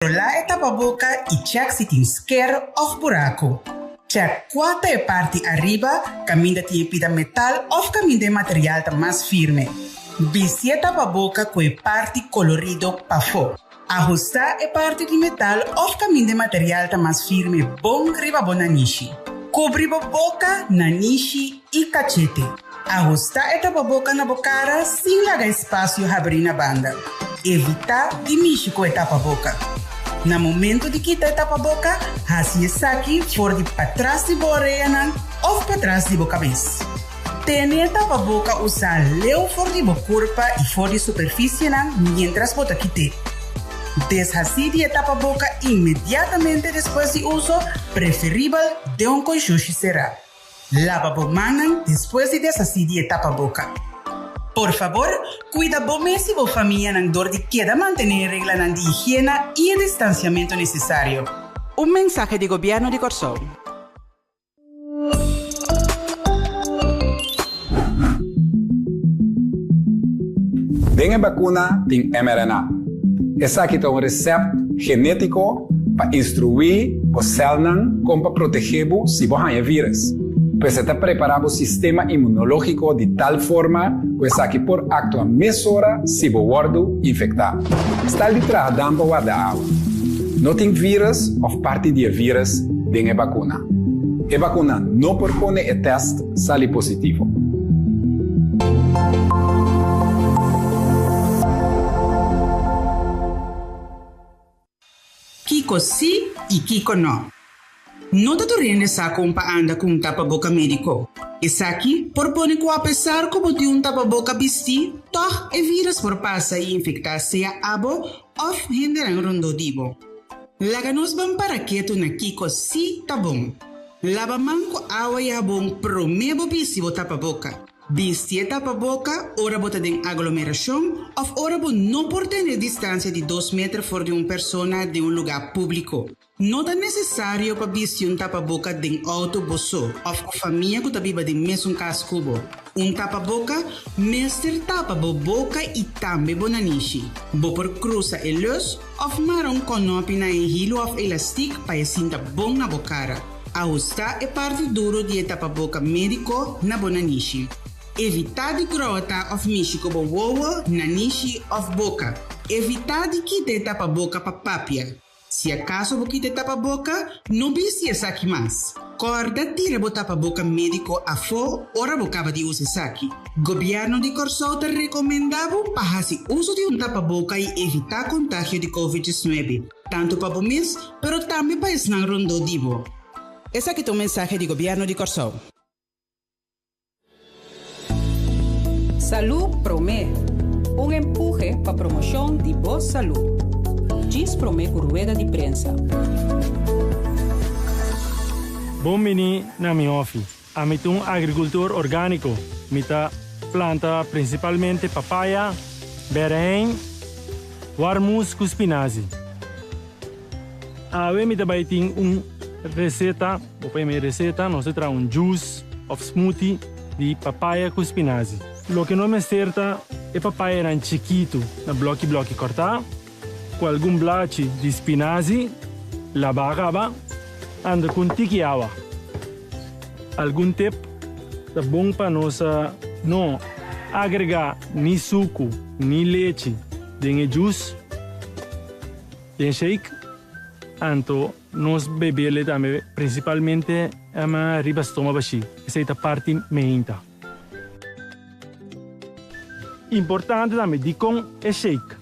Kontrolá e tapaboka i chèk si tin sker òf buraku. Chèk kua ta e parti ariba kaminda tin e pida metal òf kaminda e material ta mas firme. Bisti e tapaboka ku e parti kolorido pafó. Ahustá e parti di metal òf kaminda e material ta mas firme bon riba bo nanishi. Kubri bo boka, nanishi i kachete. Ahustá e tapaboka na bo kara sin laga espasio habrí na banda. Evitá di mishi ku e tapaboka. Na momento di kita e tapaboka, hasi esaki for di patras di bo oreanan òf patras di bo kabes. Tene e tapaboka usá leu for di bo kurpa i for di superfisienan miéntras bo ta kit'é. Deshasí di e tapaboka inmediatamente despues di uso, preferibel den un konshushi será. Laba bo mannan despues di deshasí di e tapaboka. Por fabor, kuida bo mes i bo famianan dor di keda mantené e reglanan di higiena i e distansiamentu nesesario. Un mensahe di Gobièrnu di Kòrsou. Den e bakuna tin mRNA. Esaki ta un resèpt genétiko pa instruí bo sèlnan kon pa protegé bo si bo haña vírùs. Pues e ta prepará bo sistema inmunológiko di tal forma ku esaki por aktua mesora si bo wòrdu infektá. Stal di traha dam pa warda awa. No tin vírùs òf parti di e vírùs den e bakuna. E bakuna no por pone e tèst sali positivo. Kiko sí i kiko nò? No ta tur hende sa kon pa anda ku un tapaboka médiko. Esaki por pone ku apesar ku bo tin un tapaboka bistí, tòg e vírùs por pasa i infektá sea abo òf hendenan rondó di bo. Laga nos ban para ketu na kiko sí ta bon. Laba man ku awa i habon promé bo bisti bo tapaboka. Bisti e tapaboka ora bo ta den aglomerashon òf ora bo no por tene distansia di dos meter for di un persona den un lugá públiko. No ta nesesario pa bisti un tapaboka den outo bo so òf ku famia ku ta biba den mesun kas ku bo. Un tapaboka mester tapa bo boka i tambe bo nanishi. Bo por krusa e lus òf mara un kònòpi na e hilu òf elastik pa e sinta bon na bo kara. Ahustá e parti duru di e tapaboka médiko na bo nanishi. Evitá di grota òf mishi ku bo wowo, nanishi òf boka. Evitá di kita e tapaboka pa papia. Si akaso bo kita e tapaboka, no bisti esaki mas. Kòrda tira bo tapaboka médiko afó ora bo kaba di usa esaki. Gobièrnu di Kòrsou ta rekomendá bo pa hasi uso di un tapaboka i evitá kontagio di Covid 19, tantu pa bo mes, pero tambe pa esnan rondó di bo. Esaki ta un mensahe di Gobièrnu di Kòrsou. Salú Promé, un empuhe pa promoshon di bo salú. Djis promé ku rueda di prensa. Bon bini na mi hòfi. Ami ta un agrikultor orgániko. Mi ta planta prinsipalmente papaya, bèrèin, warmus ku spinazi. Awe mi ta bai tin un reseta, bo por yama e reseta, nos ta traha un juice of smoothie di papaya ku spinazi. Loke nos mester ta e papayanan chikitu na bloki bloki kòrtá, ku algun blachi di spinazi labá kaba, anda ku un tiki awa. Algun tip ta bon pa nos no agregá ni suku ni lechi den e juice. Den shake, anto nos bebele tambe principalmente ama riba stoma bashi, esey ta parti meinta. Importante tambe dicon e shake,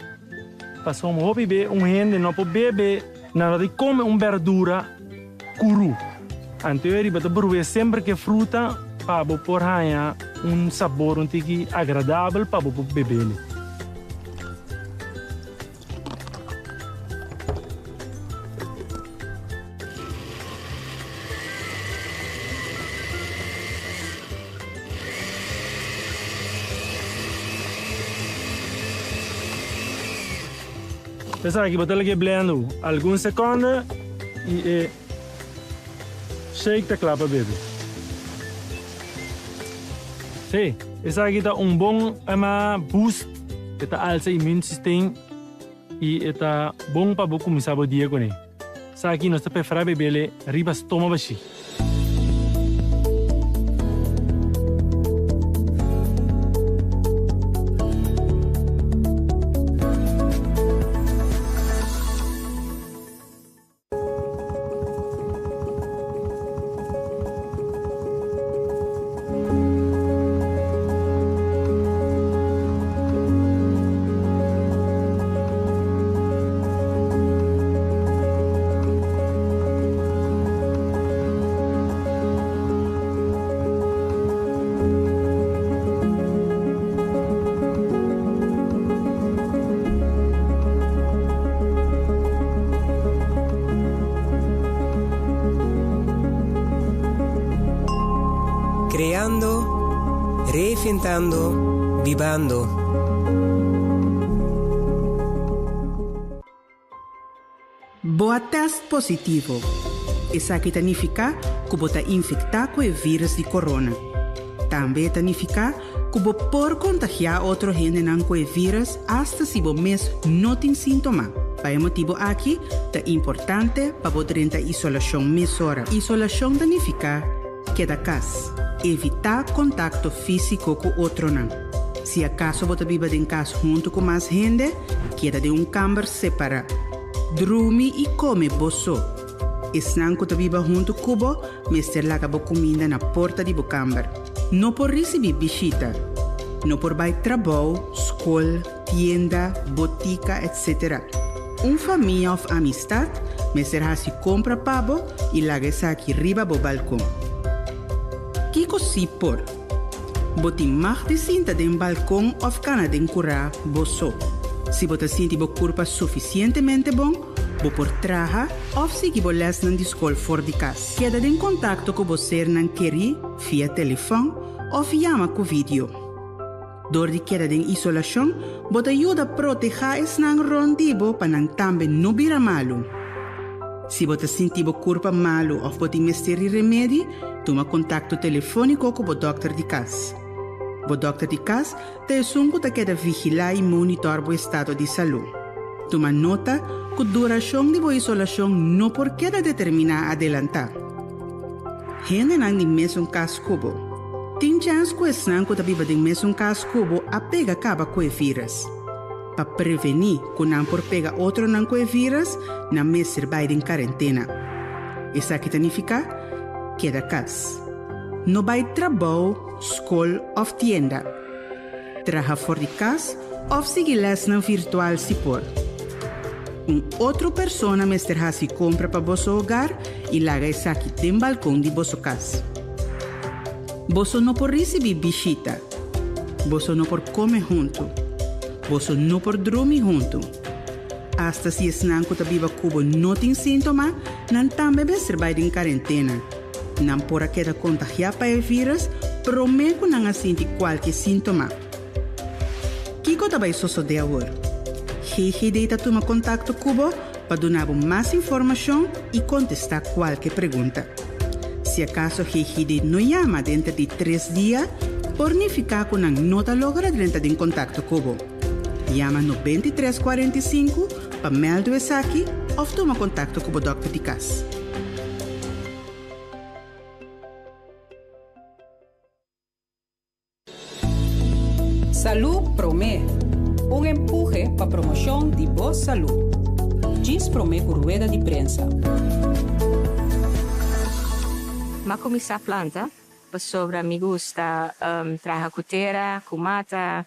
pasobra hopi be un hende no por bebe nada di come un berdura curu, anto e riba ta bruhe semper ke fruta pa bo por haya un sabor un tiki agradabel pa bo por bebele. Esaki bo ta lag'é blendo algun sekonde i e shake ta kla pa bebe. Sí, esaki ta un bon boost. E ta alsa immuunsysteem. I e ta bon pa bo kuminsá bo dia kuné. Esaki nos ta preferá bebele riba stoma bashí. Creando, reinventando, bibando. Bo a test positivo. Esaki ta nifiká ku bo ta infektá ku e vírus di corona. Tambe e ta nifiká ku bo por kontagiá otro hendenan ku e vírus asta si bo mes no tin síntoma. Pa e motibu aki ta importante pa bo drenta isolashon mesora. Isolashon ta nifiká keda kas. Evitá kontakto físiko ku otronan. Si akaso bo ta biba den kas huntu ku mas hende, keda den un kamber separá. Drumi i kome bo so. Esnan ku ta biba huntu ku bo mester laga bo kuminda na porta di bo kamber. No por risibí bishita. No por bai trabou, skol, tienda, botika, etc. Un famia òf amistat mester hasi kompra pa bo i laga esaki riba bo balkon. Kiko sí por? Bo tin mag di sinta den balkon òf kana den kurá bo so. Si bo ta sinti bo kurpa sufisientemente bon, bo por traha òf sigui bo lèsnan di skol for di kas. Keda den kontakto ku bo sernan kerí via telefòn òf yama ku vidio. Dor di keda den isolashon, bo ta yuda protehá esnan rònt di bo pa nan tambe no bira malu. Si bo ta sinti bo kurpa malu òf bo tin mester di remedi, tuma kontakto telefóniko ku bo dòkter di kas. Bo dòkter di kas ta esun ku ta keda vigilá i monitòr bo estado di salú. Tuma nota ku durashon di bo isolashon no por keda determiná adelantá. Hendenan di mesun kas ku bo. Tin chèns ku esnan ku ta biba den mesun kas ku bo a pega kaba ku e vírus. Pa prevení ku nan por pega otronan ku e vírus, nan mester bai den karentena. Esaki ta nifiká, keda kas. No bai trabou, skol òf tienda. Traha for di kas òf sigui lèsnan virtual si por. Un otro persona mester hasi kompra pa boso hogar i laga esaki den balkon di boso kas. Boso no por risibí bishita. Boso no por kome huntu. Boso no por drumi huntu. Asta si esnan ku ta biba ku bo no tin síntoma, nan tambe mester bai den karentena. Nan por a keda kontagiá pa e vírus promé ku nan a sinti kualke síntoma. Kiko ta bai sosodé awor? GGD ta tuma kontakto ku bo pa duna bo mas informashon i kontestá kualke pregunta. Si akaso GGD no yama denter di tres dia, por nifiká ku nan no ta logra drenta den kontakto ku bo. Yama 93 45 pa mèldu esaki òf tuma kontakto ku bo dòkter di kas. Salú Promé, un empuhe pa promoshon di bo salú. Djis promé ku rueda di prensa. M'a kuminsá planta pasobra mi gusta traha ku tera, ku mata.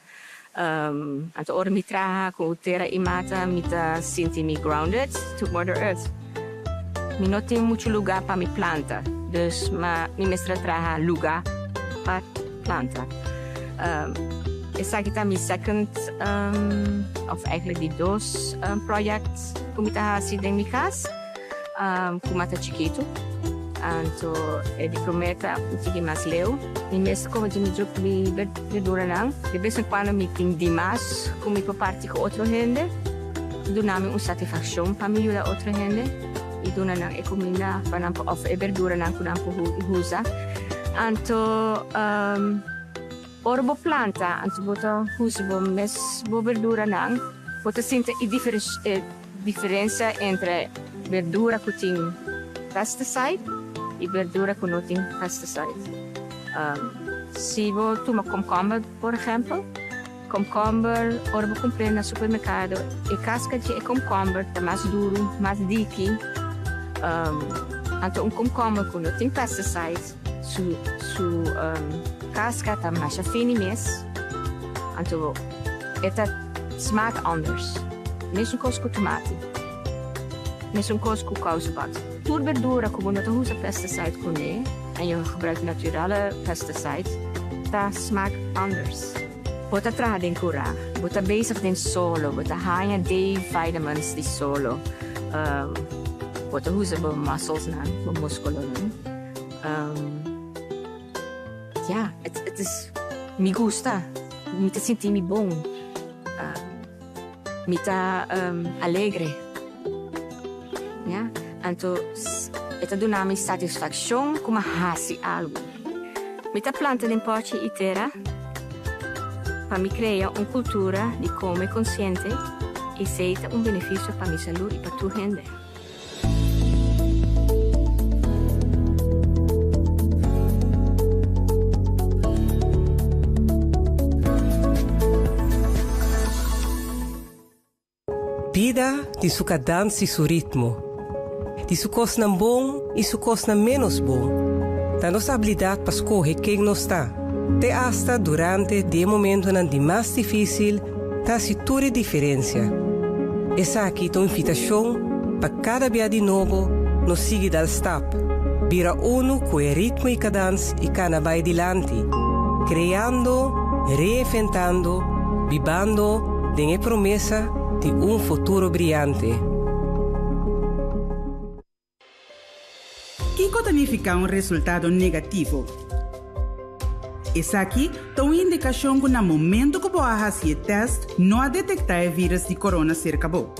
Anto ora mi traha ku tera i mata mi ta sinti mi grounded to mother earth. Mi no tin muchu lugá pa mi planta, dus ma mi mester a traha lugá pa planta. Esaki ta mi second of eigenlijk di dos project ku mi ta hasi den mi kas. Ku mata chikitu. Anto e di promé ta un tiki mas leu. Mi mes ta kome di mi druk mi berduranan. De bes en kuando mi tin dimas ku mi por parti ku otro hende. Duna mi un satisfakshon pa mi yuda otro hende i duna nan e kuminda pa nan por òf e berduranan ku nan por usa. Anto ora bo planta anto bo ta usa bo mes bo berduranan. Bo ta sinti e diferencia entre berdura cu tin pesticide y berdura cu no tin pesticide. Si bo tuma komkomber por ehempel, komkomber ora bo compr'e na supermercado e casca di e komkomber ta mas duro, mas diki. Anto un komkomber cu no tin pesticide su su casca ta masha fini mes, anto e ta smaak anders. Mesun kos ku tomati. Mesun kos ku kousebat. Tur berdura ku bo no ta usa pesticide kuné en je gebruikt naturale pesticide ta smaak anders. Bo ta traha den kurá, bo ta bezig den solo, bo ta haña D-vitamins di solo, bo ta usa bo musclesnan, bo muskulonan. Ya, het is, mi gusta, mi ta sinti mi bon, mi ta alegre. Ya, anto e ta duna mi satisfakshon ku mi a hasi algu. Mi ta planta den pòchi i tera pa mi krea un kultura di kome konsiente i esei ta un benefisio pa mi salú i pa tur hende. Bida tin su kadans i su ritmo, tin su kosnan bon i su kosnan ménos bon. Ta nos abilidat pa skohe ken nos ta, te asta durante di e momentonan di mas difísil, ta hasi tur e diferensia. Esaki ta un invitashon pa kada bia di nobo nos sigui dal stap, bira unu ku e ritmo i kadans i kana bai dilanti, kreando, reinventando, bibando den e promesa di un futuro briante. Kiko ta nifiká un resultado negativo? Esaki ta un indikashon ku na momento ku bo a hasi e tèst no a detektá e vírùs di korona serka bo.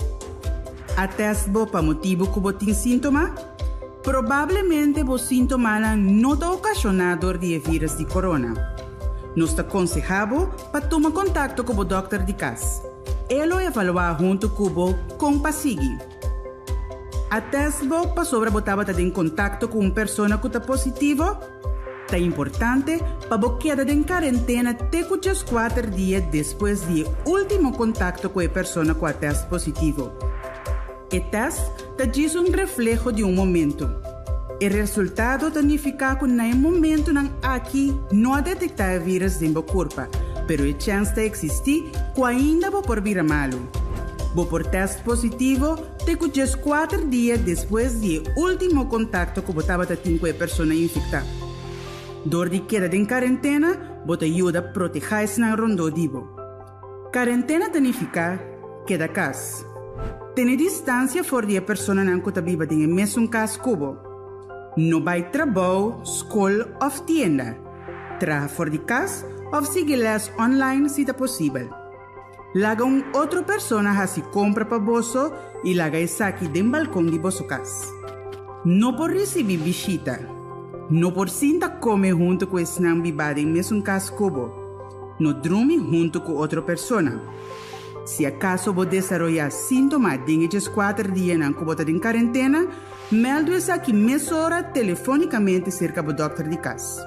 A tèst bo pa motibu ku bo tin síntoma? Probablemente bo síntomanan no ta okashoná dor di e vírùs di korona. Nos ta konsehá bo pa tuma kontakto ku bo dòkter di kas. E lo evaluá huntu ku bo kon pa sigui. A test bo pasobra bo tabata den kontakto ku un persona ku ta positivo? Ta importante pa bo keda den karentena te ku djeskuater dia despues di e último kontakto ku e persona ku a test positivo. E test ta djis un refleho di un momento. E resultado ta nifiká ku na e momentunan aki no a detektá e vírus den bo kurpa, pero e chèns ta eksistí ku ainda bo por bira malu. Bo por tèst positivo te ku djeskuater dia despues di e último kontakto ku bo tabata tin ku e persona infektá. Dor di keda den karentena, bo ta yuda protehá esnan rondó di bo. Karentena ta nifiká keda kas. Tene distansia for di e personanan ku ta biba den e mesun kas ku bo. No bai trabou, skol òf tienda. Traha for di kas òf sigui lès online si ta posibel. Laga un otro persona hasi kompra pa boso i laga esaki den balkon di boso kas. No por risibí bishita. No por sinta kome huntu ku esnan bibá den mesun kas ku bo. No drumi huntu ku otro persona. Si akaso bo desaroyá síntoma den e djeskuater dianan ku bo ta den karentena, mèldu esaki mesora telefónikamente serka bo dòkter di kas.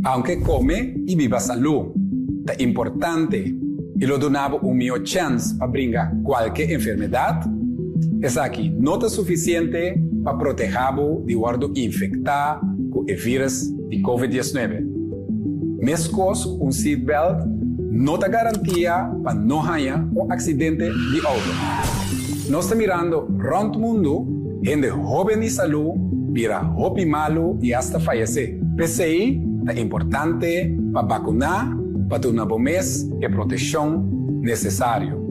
Aunke kome i biba salú ta importante i lo duna bo un mihó chèns pa bringa kualke enfermedat, esaki no ta sufisiente pa protehá bo di wòrdu infektá ku e vírùs di Covid 19. Meskos ku un seatbelt no ta garantia pa no haña un aksidente di outo. Nos ta mirando rònt mundu hende hóben di salú bira hopi malu i asta fayesé. P'esei ta importante pa bakuná pa duna bo mes e proteshon nesesario.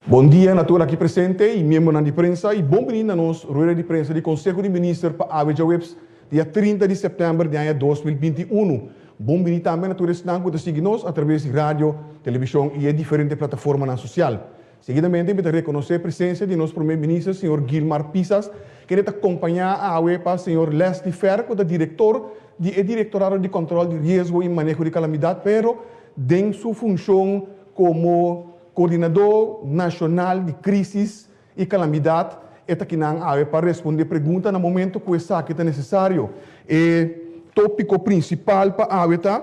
Bon dia na tur aki presente y miembronan di prensa y bon bini na nos rueda di prensa di Conseho di Minister pa awe djaweps dia 30 di september di aña 2021. Bon bini tambe na tur esnan cu ta sigui nos a traves di radio, television y e diferente plataformanan social. Seguidamente mi ta reconoce presencia di nos Prome Minister señor Gilmar Pisas kende ta compaña awe pa señor Leslie Fer cu ta director di e Directorado di Control di Riesgo y Maneho di Calamidad pero den su funcion como Coordinador Nacional di Crisis y Calamidad e ta kinan awe pa responde pregunta na momento cu esaki ta necesario. E topico principal pa awe ta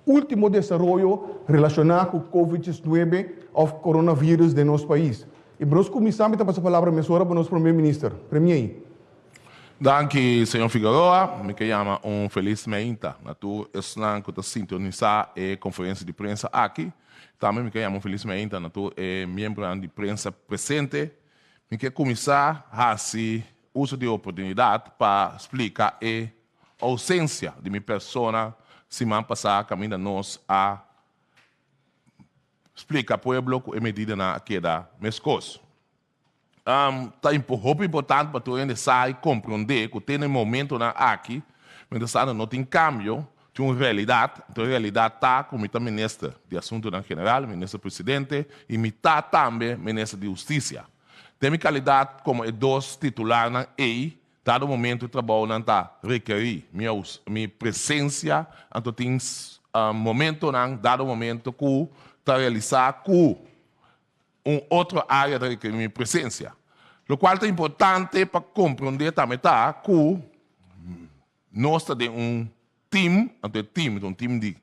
Ultimo desaroyo relaciona cu Covid 19 of Coronavirus den nos pais. Y pa nos cuminsa mi ta pasa palabra mesora pa nos Prome Minister. Premier. Danki señor Figueroa. Mi ke yama un felis meinta na tur esnan ku ta sintonisá e konferensia di prensa aki. Tambe mi ke yama un felis meinta na tur e miembronan di prensa presente. Mi ke kuminsá hasi uso di e oportunidat pa splika e ousensia di mi persona siman pasá kaminda nos a splika pueblo ku e medidanan a keda meskos. Ta hopi importante pa tur hende sa i komprondé ku te na e momentonan aki, mientras tanto no tin kambio, tin un realidat. Anto e realidat ta ku mi ta minister di Asuntunan General, minister presidente, i mi ta tambe minister di Hustisia. Den mi kalidat komo e dos titularnan ei, dado momento e trabounan ta rekerí mi presensia, anto tin momentonan, dado momento ku ta realisá ku un otro área ta rekerí mi presensia. Lokual ta importante pa komprondé tambe ta ku nos ta den un tim, anto e tim ta un tim di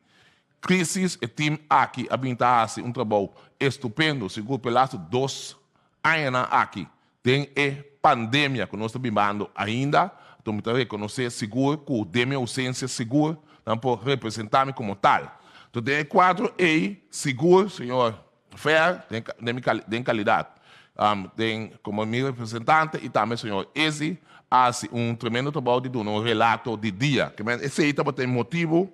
krísis, e tim aki a bin ta hasi un trabou estupendo sigur pa e lastu dos añanan aki den e pandemia ku nos ta bibando ainda, anto mi ta rekonosé sigur ku den mi ousensia sigur nan por representá mi komo tal. Anto den e kuadro ei sigur señor Fer den mi den kalidat den komo mi representante i tambe señor Izzy a hasi un tremendo trabou di duna un relato di dia. Ke men esei tabata e motibu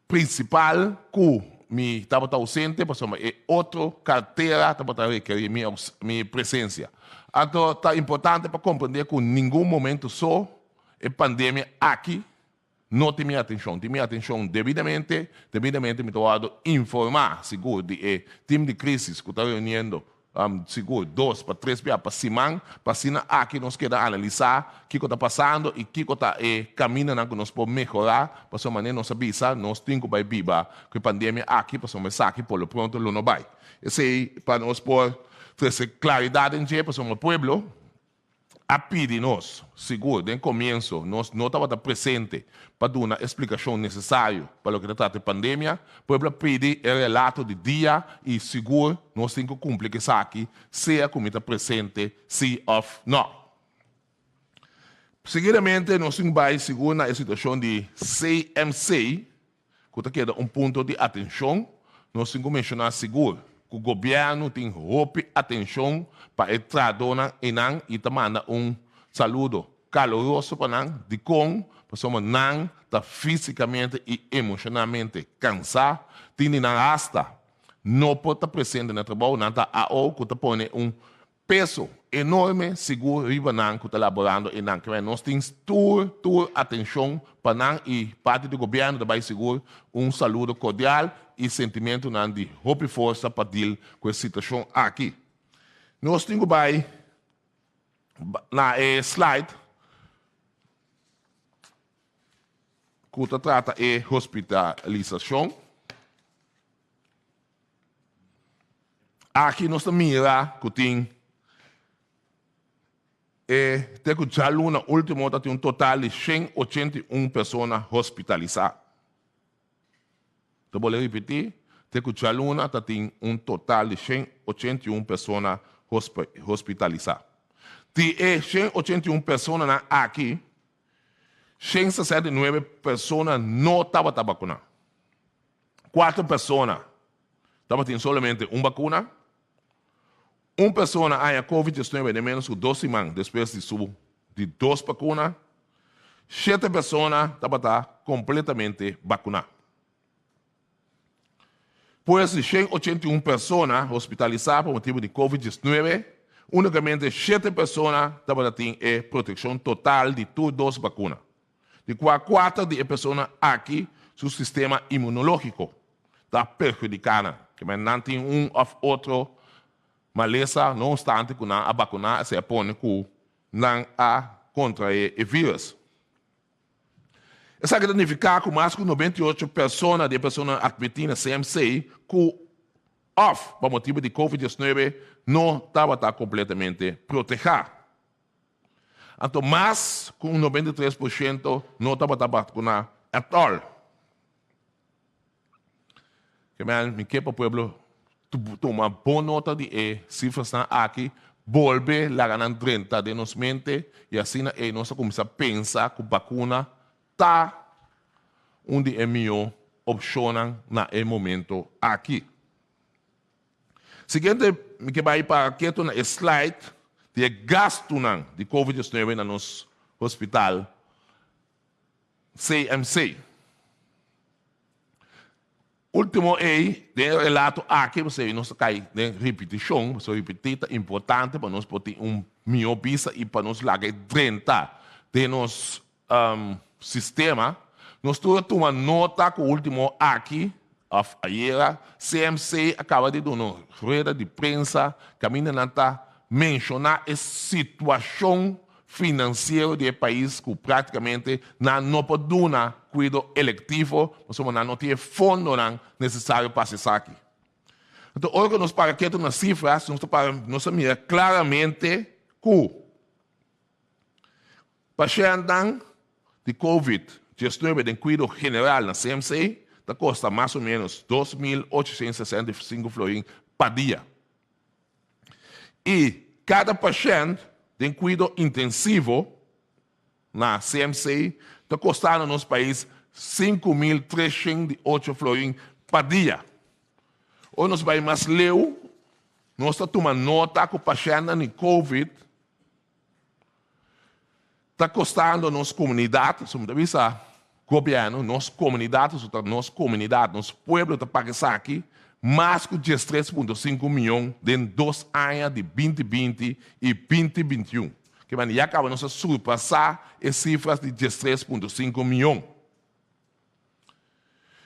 prinsipal ku mi tabata ausente pasobra e otro kartera tabata rekerí mi mi presensia. Anto ta importante pa komprendé ku ningun momento so e pandemia aki No tin mi atencion. Tin mi atencion debidamente, debidamente mi ta wordo informa sigur di e team di crisis cu ta reuniendo sigur dos pa tres bia pa siman pa asina aki nos keda analisa kico ta pasando y kico ta e camindanan cu nos por mehora pasobra manera nos a bisa nos tin cu bay biba cu e pandemia aki pasobra esaki por lo pronto lo no bay. Esey pa nos por trece claridad den dje pasobra pueblo a pidi nos, sigur den komienso nos no tabata presente pa duna e splikashon nesesario pa loke ta trata e pandemia, pueblo a pidi e relato di dia i sigur nos tin ku kumpli ku esaki sea ku mi ta presente si òf nò. Seguidamente nos tin bai sigur na e situashon di CMC ku ta keda un punto di atenshon, nos tin ku menshoná sigur ku gobièrnu tin hopi atenshon pa e trahadónan einan i ta manda un saludo kaloroso pa nan. Dikon? Pasobra nan ta físikamente i emoshonalmente kansá, tin di nan asta no por ta presente na trabou, nan ta AO ku ta pone un Peso enorme sigur riba nan ku ta laborando e nan. Kibè nos tin tur tur atenshon pa nan i parti di gobièrnu ta bai sigur un saludo kordial i sentimentunan di hopi forsa pa dil ku e situashon aki. Nos tin ku bai na e slide ku ta trata e hospitalisashon. Aki nos ta mira ku tin e te ku djaluna último ta tin un total di 181 persona hospitalisá. Ta bolbe ripití, te ku djaluna ta tin un total di 181 persona hospitalisá. Di e 181 personanan aki, 169 persona no tabata bakuná. Kuater persona tabatin solamente un bakuna. Un persona a haña Covid 19 den ménos ku dos siman despues di su di dos bakuna. Shete persona tabata kompletamente bakuná. Pues di 181 persona hospitalisá pa motibu di Covid 19, únikamente shete persona tabata tin e protekshon total di tur dos bakuna, di kua kuater di e persona aki su sistema imunológiko ta perhudiká nan, ke men nan tin un òf otro malesa no opstante ku nan a bakuná esei a pone ku nan a kontraé e vírus. Esaki ta nifiká ku mas ku 98 persona di e personanan atmití na CMC ku òf pa motibu di Covid 19 no tabata kompletamente protehá. Anto mas ku un 93% no tabata bakuná ètòl. Ke men mi ke pa pueblo tuma bon nota di e sifrasnan aki, bolbe laga nan drenta den nos mente i asina ei nos a kuminsá pensa ku bakuna ta un di e mihó opshonnan na e momento aki. Siguiente mi ke bai pa ketu na e slide di e gastunan di Covid 19 na nos hospital CMC. Último ei, den e relato aki, pasobra nos ta kai den ripitishon, pasobra ripití ta importante pa nos por tin un mihó bista i pa nos laga e drenta den nos sistema. Nos tur a tuma nota ku último aki, òf ayera, CMC a kaba di duna un rueda di prensa kaminda nan ta menshoná e situashon finansiero di e pais ku práktikamente nan no por duna kuido elektivo pasobra nan no tin e fondonan nesesario pa hasi esaki. Anto ora ku nos para ketu na sifras nos ta para nos ta mira klaramente ku pashèntnan di covid 19 den kuido general na CMC ta kosta mas o ménos 2.865 florin pa dia. I kada pashènt den kuido intensivo na CMC ta kosta na nos pais 5308 florin pa dia. Ora nos bai mas leu, nos ta tuma nota ku pashèntnan di covid ta kostando nos komunidat, so mi ta bisa gobièrnu, nos komunidat, so ta nos komunidat, nos pueblo ta paga esaki mas ku 13.5 mion den dos aña di 2020 i 2021. Ke manera ya kaba nos a surpasá e sifras di 13.5 mion.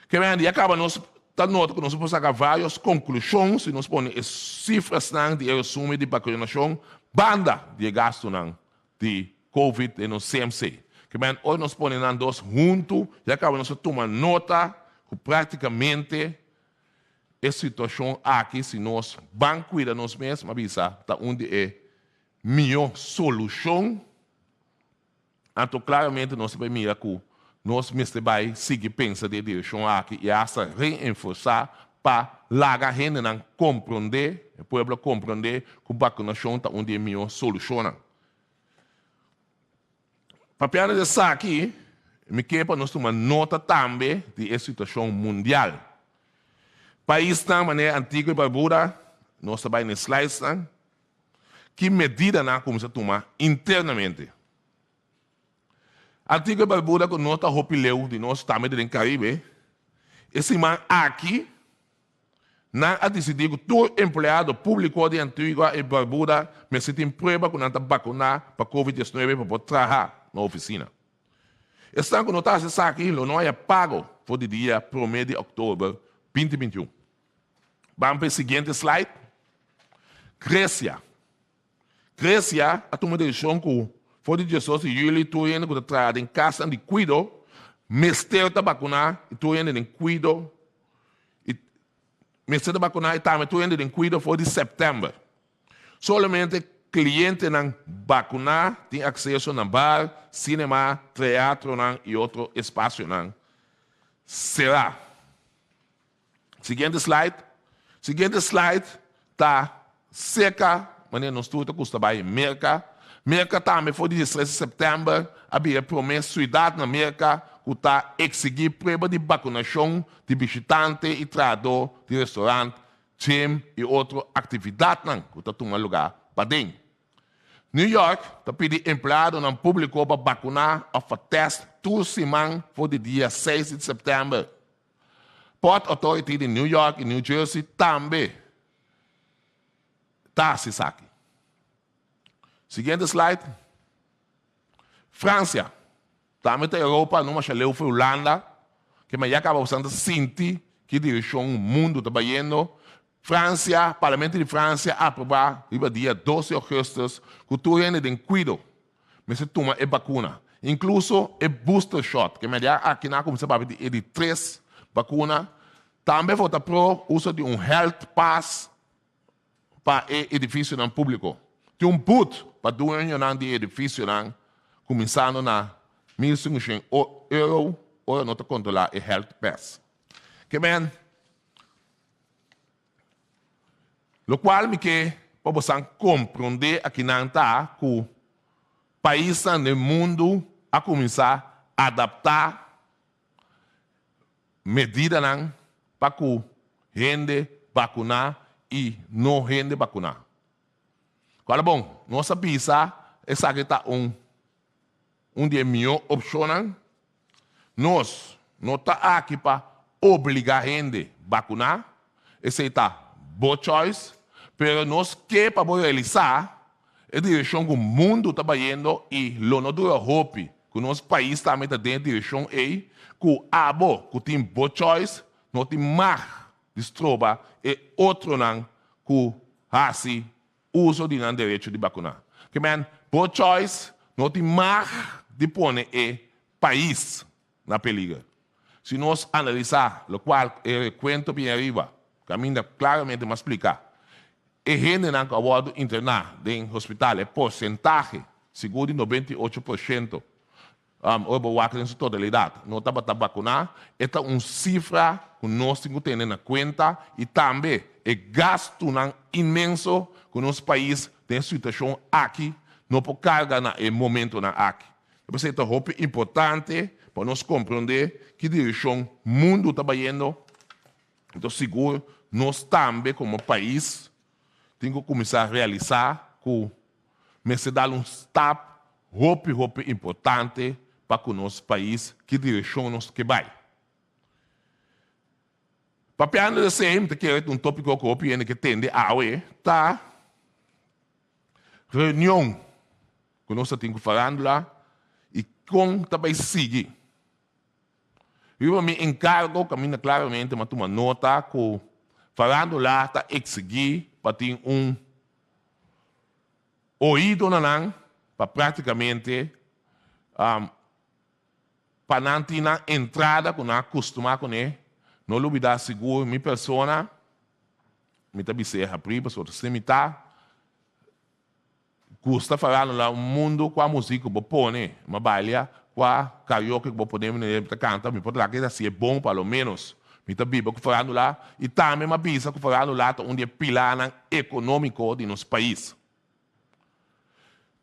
Ke manera ya kaba nos ta nota ku nos por saka vários konklushon si nos pone e sifrasnan di e resumen di bakunashon banda di e gastunan di Covid den nos CMC. Ke manera ora nos pone nan dos huntu ya kaba nos a tuma nota ku práktikamente e situashon aki si nos ban kuida nos mes, mi a bisa, ta un di e mihó solushon. Anto klaramente nos ta bai mira ku nos mester bai sigui pensa den e direkshon aki i asta reenforsá pa laga hendenan komprondé, e pueblo komprondé ku bakunashon ta un di e mihó solushonnan. Papiando di esaki, mi ke pa nos tuma nota tambe di e situashon mundial. Paisnan manera Antigua i Barbuda, nos ta bai na e slidesnan, Ki medida nan a kuminsá tuma internamente? Antigua i Barbuda ku no ta hopi leu di nos tambe ta den Karibe, e siman aki nan a disidí ku tur empleado públiko di Antigua i Barbuda mester tin prueba ku nan ta bakuná pa Covid 19 pa por traha na ofisina. Esnan ku no ta hasi esaki lo no haya pago for di dia promé di òktober 2021. Ban pa e siguiente slide. Grecia. Grecia a tuma desishon ku for di 18 di yüli tur hende ku ta traha den kasnan di kuido mester ta bakuná i tur hende den kuido i mester ta bakuná i tambe tur hende den kuido for di sèptèmber. Solamente klientenan bakuná tin akseso na bar, sinema, teatronan i otro espasionan será. Siguiente slide. Siguiente slide ta seka manera nos tur ta gusta bai Merka. Merka tambe for di 13 di sèptèmber a bira e promé siudat na Merka ku ta eksigí prueba di bakunashon di bishitante i trahadó di restorant, gym i otro aktividatnan ku ta tuma lugá paden. New York ta pidi empleadonan públiko pa bakuná òf pa tèst tur siman for di dia 6 di sèptèmber. Port Authority di New York i New Jersey tambe ta hasi esaki. Siguiente slide. Fransia, tambe ta Europa, no masha leu for Hulanda, ke ma ya kaba boso ta sinti ki direkshon mundu ta bayendo. Fransia, Parlamento di Fransia a aprobá riba dia dos di ougùstùs ku tur hende den kuido mester tuma e bakuna, inkluso e booster shot, ke media aki nan a kuminsá papia di e di tres bakuna. Tambe vota pro uso di un health pass pa e edifisionan públiko. Tin un but pa dueñonan di e edifisionan kuminsando na 1500 euro ora no ta kontrolá e health pass. Ke men, lokual mi ke pa bosan komprondé akinan ta ku paisnan den mundu a kuminsá adaptá medidanan pa ku hende bakuná i no hende bakuná. Kual bon, nos a bisa esaki ta un un di e mihó opshonnan. Nos no ta aki pa obligá hende bakuná, esei ta bo choice, pero nos ke pa bo realisá e direkshon ku mundu ta bayendo i lo no dura hopi ku nos pais tambe ta den e direkshon ei, ku abo ku tin bo choice no tin mag di stroba e otronan ku hasi uso di nan derecho di bakuná. Ke men, bo choice no tin mag di pone e pais na peliger. Si nos analisá lokual e rekuento bien ariba, kaminda klaramente m'a splika, e hendenan ku a wòrdu interná den hospital, e porsentahe sigur di 98%, Ora bo wak den su totalidat, no tabata bakuná, e ta un sifra ku nos tin ku tene na kuenta i tambe e gastunan inmenso ku nos pais den e situashon aki no por karga na e momentonan aki. Ta p'esei ta hopi importante pa nos komprondé ki direkshon mundu ta bayendo, anto sigur nos tambe komo pais tin ku kuminsá realisá ku mester dal un stap hopi hopi importante pa ku nos pais ki direkshon nos ke bai. Papiando di esei mi ta kere ta un topiko ku hopi hende ke tende awe ta reunion ku nos ta tin ku farandula i kon ta bai sigui. Riba mi enkargo kaminda klaramente mi a tuma nota ku farandula ta eksigí pa tin un Oido na nan pa práktikamente pa nan tin nan entrada ku nan a kustumá kuné. No lubidá sigur mi persona, mi ta bis'é habrí pasobra si mi ta gusta fará no la un mundu kua muzik ku bo pone, mi a balia kua karaoke ku bo pone mi ta kanta, mi por laga e hasié bon pa lo ménos mi ta biba ku farándula i tambe mi a bisa ku farándula ta un di e pilánan ekonómiko di nos pais.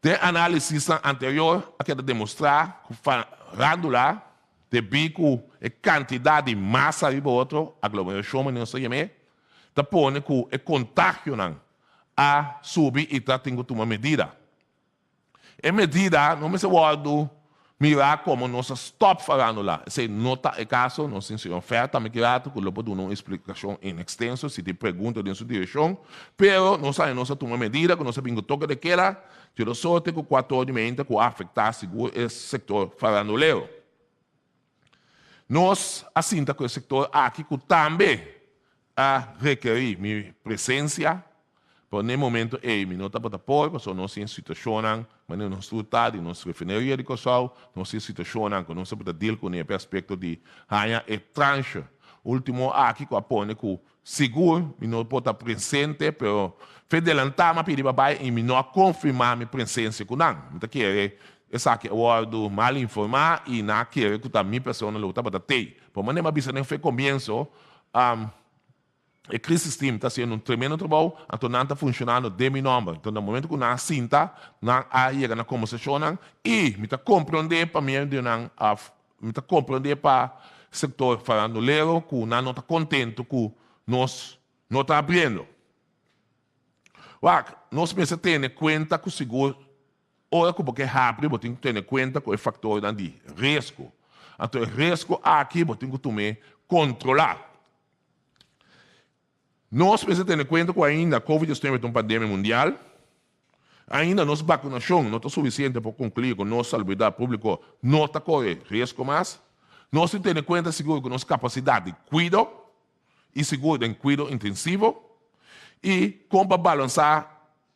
Den análisisnan anterior a keda demostrá ku farándula, debí ku e kantidat di masa riba otro, aglomerashon manera nos ta yam'é, ta pone ku e kontagionan a subi i ta tin ku tuma medida. E medida no mester wòrdu mirá komo nos a stòp farándula. Esei no ta e kaso. Nos tin señor Fer tambe ki ratu ku lo por duna un esplikashon en ekstenso si tin pregunta den su direkshon. Pero nos haña nos a tuma medida ku nos a bin ku toke de keda, tiro sorte ku kuator di meinta ku a afektá sigur e sektor farandulero. Nos a sinta ku e sektor aki ku tambe a rekerí mi presensia, pero n'e momento ei mi no tabata por, pasobra nos tin situashonnan manera nos tur ta di nos refineria di Kòrsou, nos tin situashonnan ku nos tabata deal kuné p'e aspekto di haña e tranche último aki ku a pone ku sigur mi no por ta presente, pero fe delantá mi a pidi pa bai i mi no a konfirmá mi presensia ku nan. Mi ta kere esaki a wòrdu mal informá i nan a kere ku ta mi persona lo tabata tei. Por manera mi a bisa den fe komienso, E crisis team ta haciendo un tremendo trabou, anto nan ta funcionando den mi nomber. Enton na momento cu nan a sinta, nan a yega na conversacionnan y mi ta comprende pa medio di nan, mi ta comprende pa sector farandulero cu nan no ta contento cu nos no ta abriendo. Wak, nos mester tene cuenta cu sigur Ora ku bo ke habri bo tin ku tene kuenta ku e faktornan di riesgo. Anto e riesgo aki bo tin ku tum'é kontrolá. Nos mester tene kuenta ku ainda Covid 19 ta un pandemia mundial, ainda nos bakunashon no ta sufisiente pa konkluí ku nos salubridat públiko no ta kore riesgo mas. Nos tin tene kuenta sigur ku nos kapasidat di kuido i sigur den kuido intensivo i kon pa balansá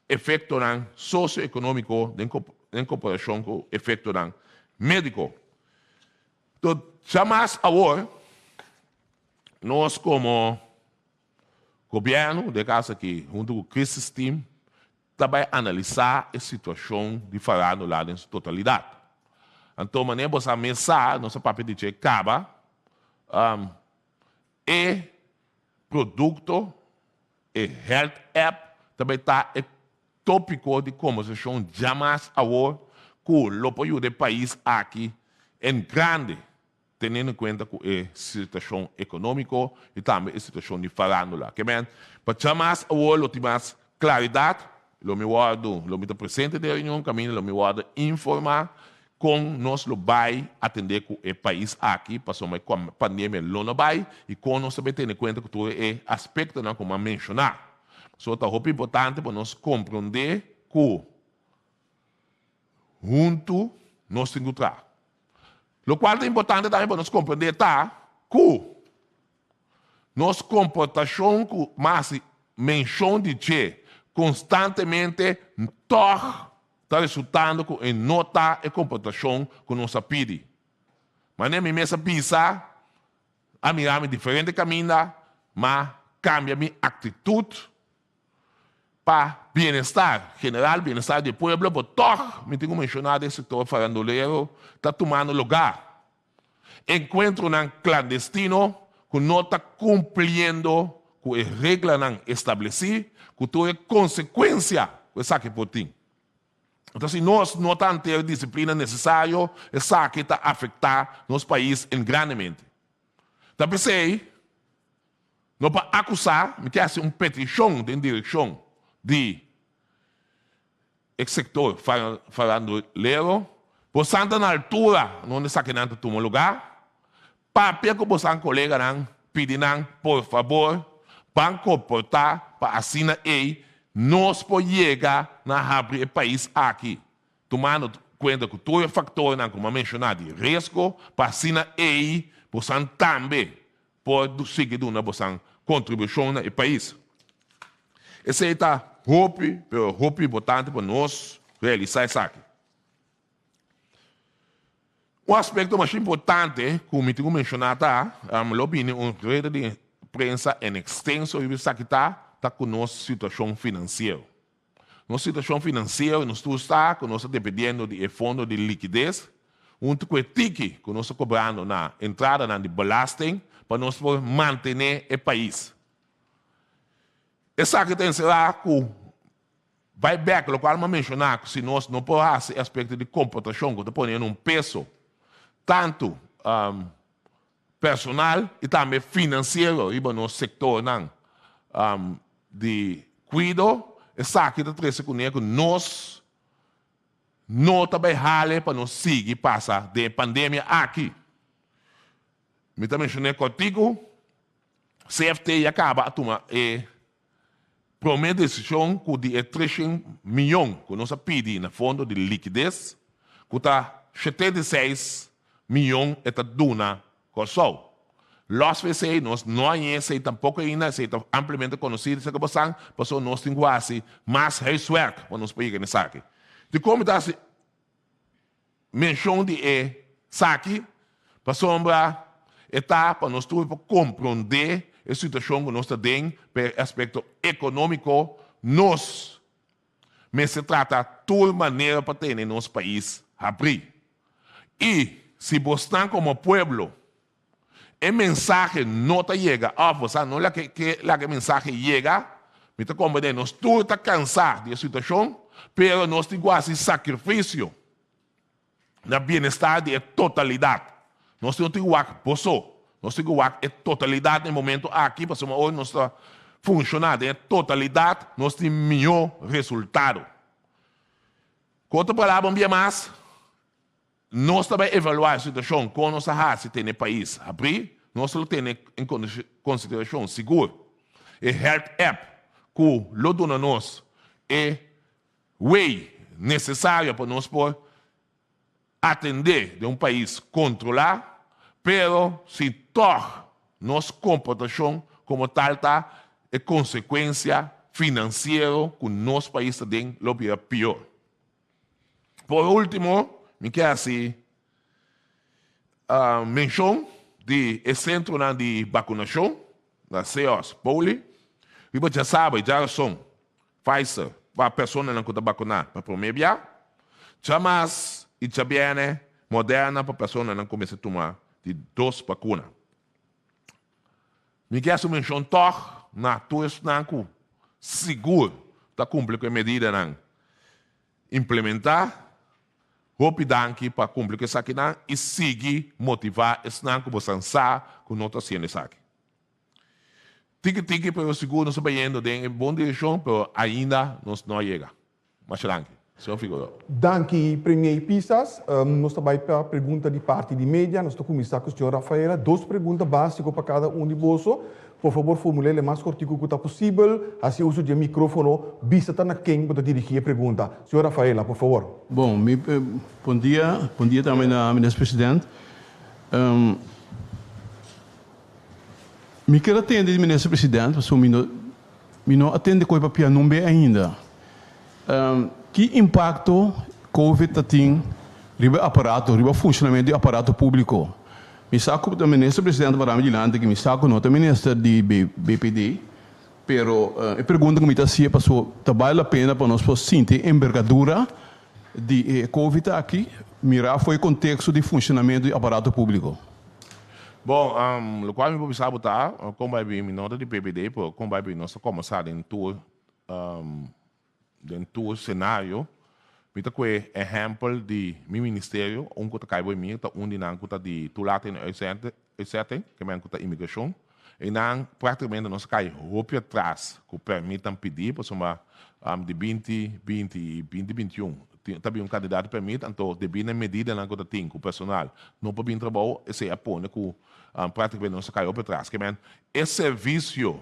efektonan sosioekonómiko den komparashon ku efektonan médiko. Tot djamas awor nos komo gobièrnu, den e kaso aki huntu ku Crisis Team, ta bai analisá e situashon di farándula den su totalidat. Anto manera bo sa mes sa, nos a papia di dje kaba, e produkto, e health app ta bai ta e tópiko di kombersashon djamas awor ku lo por yuda e pais aki en grande, teniendo en kuenta ku e situashon ekonómiko i tambe e situashon di farándula. Ke men, pa djamas awor lo tin mas klaridat, lo mi wòrdu, lo mi ta presente den e reunion kaminda lo mi wòrdu informá kon nos lo bai atendé ku e pais aki pasobra e pandemia lo no bai i kon nos ta bai tene kuenta ku tur e aspektonan ku mi a menshoná. Pasobra ta hopi importante pa nos komprondé ku huntu nos tin ku traha. Lokual ta importante tambe pa nos komprondé ta ku nos komportashon ku mas menshon di dje konstantemente tòg ta resultando ku e no ta e komportashon ku nos a pidi. Manera mi mes a bisa, a mira mi diferente kaminda, ma kambia mi aktitut pa bienestar general, bienestar di e pueblo, pero tòg mi tin ku menshoná den sektor farandulero ta tumando lugá. Enkuentronan klandestino ku no ta kumpliendo ku e reglanan establesí, ku tur e konsekuensia ku esaki por tin. Enton si nos no ta ante e disiplina nesesario, esaki ta afektá nos pais en grandemente. Ta p'esei, no pa akusá, mi ke hasi un petishon den direkshon di E sektor farandulero, bosan ta na altura donde esakinan ta tuma lugá. Papia ku bosan koleganan, pidi nan por fabor ban komportá pa asina ei nos por yega na habri e pais aki, tumando kuenta ku tur e faktornan ku mi a menshoná di riesgo, pa asina ei bosan tambe por sigui duna bosan kontribushon na e pais. Esei ta hopi, pero hopi importante pa nos realisá esaki. Un aspekto masha importante ku mi tin ku menshoná ta, lo bini un rueda di prensa en ekstenso riba esaki ta, ta ku nos situashon finansiero. Nos situashon finansiero nos tur sa ku nos ta dependiendo di e fondo di likides huntu ku e tiki ku nos ta kobrando na entradanan di belasting pa nos por mantené e pais. Esaki ta enserá ku bai bèk lokual mi a menshoná ku si nos no por hasi e aspekto di komportashon ku ta pone un peso tantu personal i tambe finansiero riba nos sektornan di kuido, esaki ta trese kuné ku nos no ta bai hale pa nos sigui pasa den e pandemia aki. Mi ta menshoné kòrtiku, CFT ya kaba a tuma e promé desishon ku di e treshen miyon ku nos a pidi na fondo di likides, ku ta 76 miyon e ta duna Kòrsou. Lòs for esei nos no haña esei tampoko ainda, esei ta ampliamente konosí serka bosan, pasobra nos tin ku hasi mas huiswerk pa nos por yega na esaki. Dikon mi ta hasi menshon di e saki? Pasobra e ta pa nos tur por komprondé e situashon ku nos ta den pa e aspekto ekonómiko, nos mester trata tur manera pa tene nos pais habrí. I si bosnan komo pueblo e mensahe no ta yega òf bosan no ke laga e mensahe yega, mi ta komprendé nos tur ta kansá di e situashon, pero nos tin ku hasi sakrifisio na bienestar di e totalidat. Nos no tin ku wak bo so, nos tin ku wak e totalidat na e momento aki, pasobra ora nos ta funshoná den e totalidat, nos tin mihó resultado. Ku otro palabra, un bia mas, nos ta bai evaluá e situashon kon nos a hasi tene e pais habrí, nos lo tene en konsiderashon sigur. e health app ku lo duna nos e way nesesario pa nos por atendé den un pais kontrolá, pero si tòg nos komportashon komo tal ta e konsekuensia finansiero ku nos pais ta den lo bira pior. Por último, mi ke hasi menshon di e sentronan di bakunashon na Seos Poli riba djasabra i djarason Pfizer pa personanan ku ta bakuná pa promé bia, djamas i djabièrnè Moderna pa personanan ku mester tuma di dos bakuna. Mi ke hasi un menshon tòg na tur esnan ku sigur ta kumpli ku e medidanan implementá. Hopi danki pa kumpli ku esakinan i sigui motivá esnan ku bosan sa ku no ta hasiendo esaki. Tiki tiki pero sigur nos ta bayendo den e bon direccion pero ainda nos no a yega. Masha danki. Señor Figueroa. Danki Premier Pisas. Nos ta bai pa pregunta di parti di media. Nos ta kuminsá ku señor Rafaela. Dos pregunta básiko pa kada un di boso. Por fabor formul'é mas kortiku ku ta posibel. Hasi uso di e mikrófono. Bisa ta na ken bo ta dirigí e pregunta. Señor Rafaela, por fabor. Bon, mi bon dia. Bon dia tambe na Minister President. Mi kier a tende di Minister President, pasobra mi no mi no a tende koe papia nun be ainda. Ki impakto Covid ta tin riba e aparato, riba funshonamento di aparato públiko? Mi sa ku ta Minister President pará mi dilanti aki, mi sa ku no ta Minister di BPD, pero e pregunta ku mi ta hasi e pasobra ta bale la pena pa nos por sinti e embergadura di e Covid aki, mirá for e konteksto di funshonamento di aparato públiko. Bon, lokual mi por bisa bo ta, kon bai bin, mi no ta di PPD, pero kon bai bin nos ta kòmensá den tur, den tur senario. Mi ta kue ehèmpel di mi ministerio, un ku ta kai bo i mi ta un di nan ku ta di toelating en uitzetting, ke men ku ta imigrashon. Einan práktikamente nos a kai hopi atras ku pèrmitnan pidí, pasobra di binti binti i binti bintiun ta bin un kantidat di pèrmit, anto debí na e medidanan ku ta tin ku personal no por bin trabou, esei a pone ku práktikamente nos a kai hopi atras. Ke men e servisio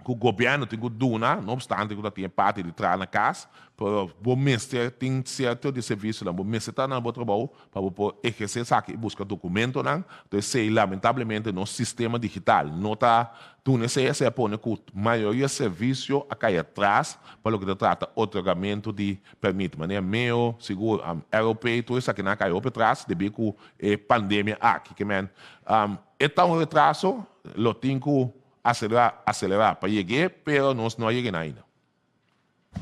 ku gobièrnu tin ku duna, no opstante ku ta tin e parti di traha na kas, pero bo mester tin sierto di servisionan, bo mester ta na bo trabou pa bo por ehersé esaki i buska dokumentonan. Enton esei lamentablemente nos sistema digital no ta duna esei, esei a pone ku mayoria servisio a kai atras pa loke ta trata otorgamentu di pèrmit, manera meo, sigur, ROP, tur esakinan a kai hopi atras debí ku e pandemia aki. Ke men e ta un retraso, lo tin ku Aselerá, aselerá pa yeg'é, pero nos no a yeg'é ainda.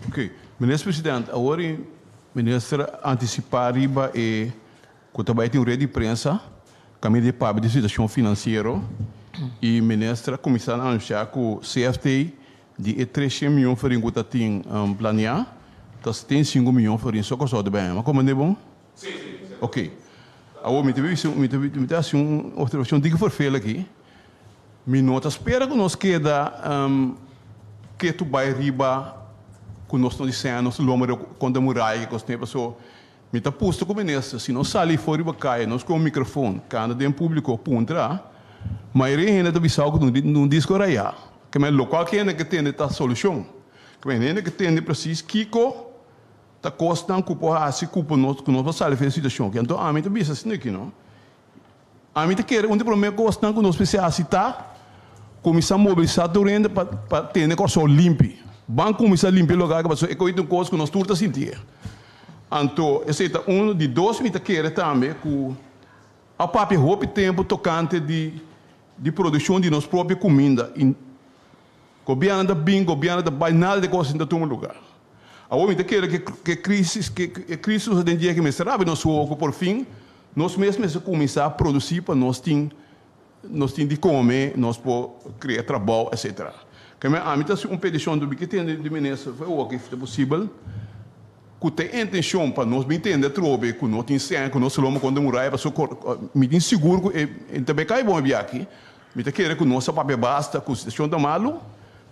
Ok. Minister President, awor e Minister a anticipá riba e cu ta bay tin un red di prensa caminda di papia di situacion financiero y Minister a cuminsa na anuncia cu CFT di e treshen miyon florin cu ta tin planea ta 75 miyon florin so Corsou ta bay haña. Mi a comprende bon? Sí, sí, sí. Ok. Awor mi ta bisa, mi ta mi ta haci un observacion diki vervel aki. Mi no ta spera ku nos keda ketu bai riba ku nos no diseña nos lomba riba kontra muraya ki kos ne paso mi ta pusta ku minister si nos sali for riba kaya nos ku un mikrofon kanda den publiko puntra mayoria hende ta bisao ku un disko raya ke men lokual ke hende ke tende ta solushon ke men hende ke tende presis kiko ta kosnan ku por hasi ku por nos ku nos por sali for e situashon aki anto ami ta bisa asina aki no. Ami ta kere un di promé kosnan ku nos mester hasi ta kuminsá mobilisá tur hende pa pa tene Kòrsou limpi. Ban kuminsá limpia e lugar pasobra e koe ta un kos ku nos tur ta sintié. Anto esei ta unu. Di dos mi ta kere tambe ku a papia hopi tempu tokante di di produkshon di nos propio kuminda i gobièrnu ta bin, gobièrnu ta bai, nada di e kos asina ta tuma lugar. Awor mi ta kere ku e krisis ku e krisis nos ta den dje aki mester abri nos wowo ku por fin Nos mes mester kuminsá produsí pa nos tin nos tin di kome, nos por krea trabou etcetera. Keme ami ta hasi un petishon dor mi ke tende di minister for e wòrk if ta posibel ku ta e intenshon pa nos bin tende atrobe ku no tin sèn ku nos lomba kontra muraya pasobra mi tin sigur ku e ta bai kai bon e biaha aki. Mi ta kere ku nos a papia basta ku situashon ta malu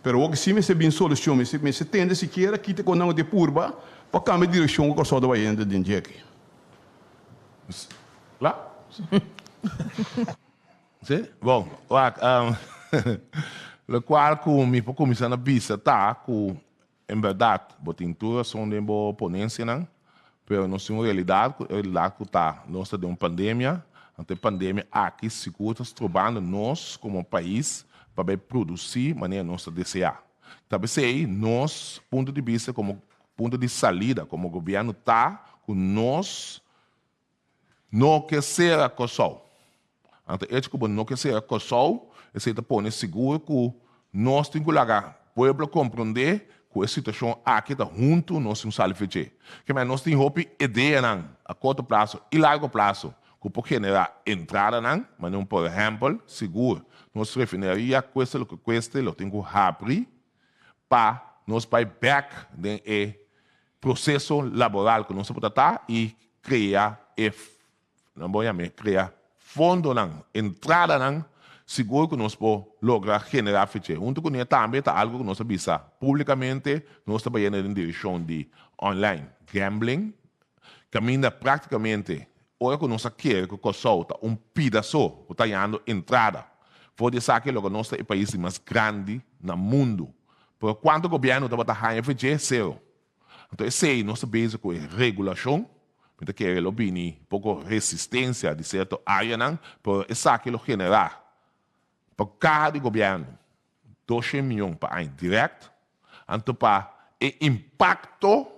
pero wòrk si mester bin solushon mester mester tende sikiera kita kon nan ku ta purba pa kambia direkshon ku Kòrsou ta bayendo den dje aki. La? Sí? Bon, wak. Lokual ku mi por kuminsá na bisa ta ku en bèrdat bo tin tur rason den bo ponensianan, pero nos tin un realidat ku e realidat ku ta nos ta den un pandemia, anto e pandemia aki sigur ta strobando nos komo pais pa bai produsí manera nos ta deseá. Ta p'esei nos punto di bista komo punto di salida komo gobièrnu ta ku nos No ke sera Kòrsou. Anto echo ku bo no ke sera Kòrsou, esei ta pone sigur ku nos tin ku laga pueblo komprondé ku e situashon aki ta huntu nos tin sali fech'é. Kemey nos tin hopi ideanan a korto plaso i largo plaso ku por generá entradanan, manera un por ehèmpel, sigur nos refineria kueste loke kueste lo tin ku habri pa nos bai bèk den e proseso laboral ku nos a por ta i krea e, nan bo yam'é krea fondonan, entradanan sigur ku nos por logra generá fich'é. Huntu kuné tambe ta algu ku nos a bisa públikamente, nos ta bayendo den direkshon di online gambling, kaminda práktikamente ora ku nos a kere ku Kòrsou ta un pida so ku ta hañando entrada for di esaki loke nos ta e pais di mas grandi na mundu. Pero kuantu gobièrnu tabata haña for dje? Sero. Anto esei nos ta bezig ku e regulashon. Mi ta kere lo bini poko resistensia di sierto áreanan, pero esaki lo generá pa kaha di gobièrnu doshen mion pa aña dirèkt. Anto pa e impakto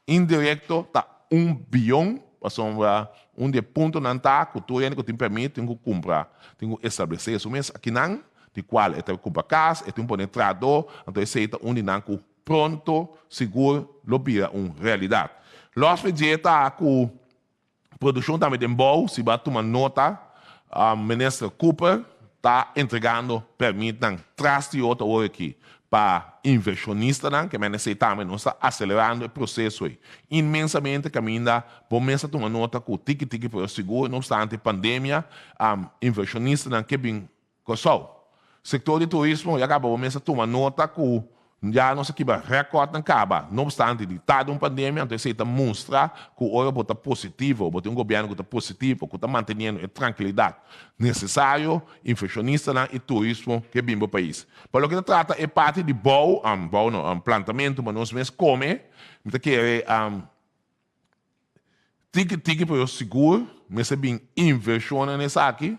indirekto ta un bion, pasobra un di e puntonan ta ku tur hende ku tin pèrmit tin ku kumpra, tin ku establesé su mes akinan. Di cual e ta cumpra cas, e tin pone trahador, anto esey ta un di nan cu pronto sigur lo bira un realidad. Los fe dje ta cu produccion tambe den bou, si bo a tuma nota, Minister Cooper ta entregando permitnan tras di otro awor aki pa inversionistanan, ke men esey tambe nos ta acelerando e proceso ey inmensamente caminda bo mes a tuma nota cu tiki tiki pero sigur no obstante pandemia inversionistanan ke bin Kòrsou. Sektor di turismo ya kaba bo mes a tuma nota ku ya nos a kibra rèkòrtnan kaba, no opstante di ta den un pandemia, anto esei ta mustra ku ora bo ta positivo, bo tin un gobièrnu ku ta positivo, ku ta manteniendo e trankilidat nesesario, invershonistanan i turismo ke bin bo pais. Pa loke ta trata e parti di bou, bou no, plantamentu pa nos mes kome, mi ta kere Tiki tiki pero sigur mester bin inversionnan esaki.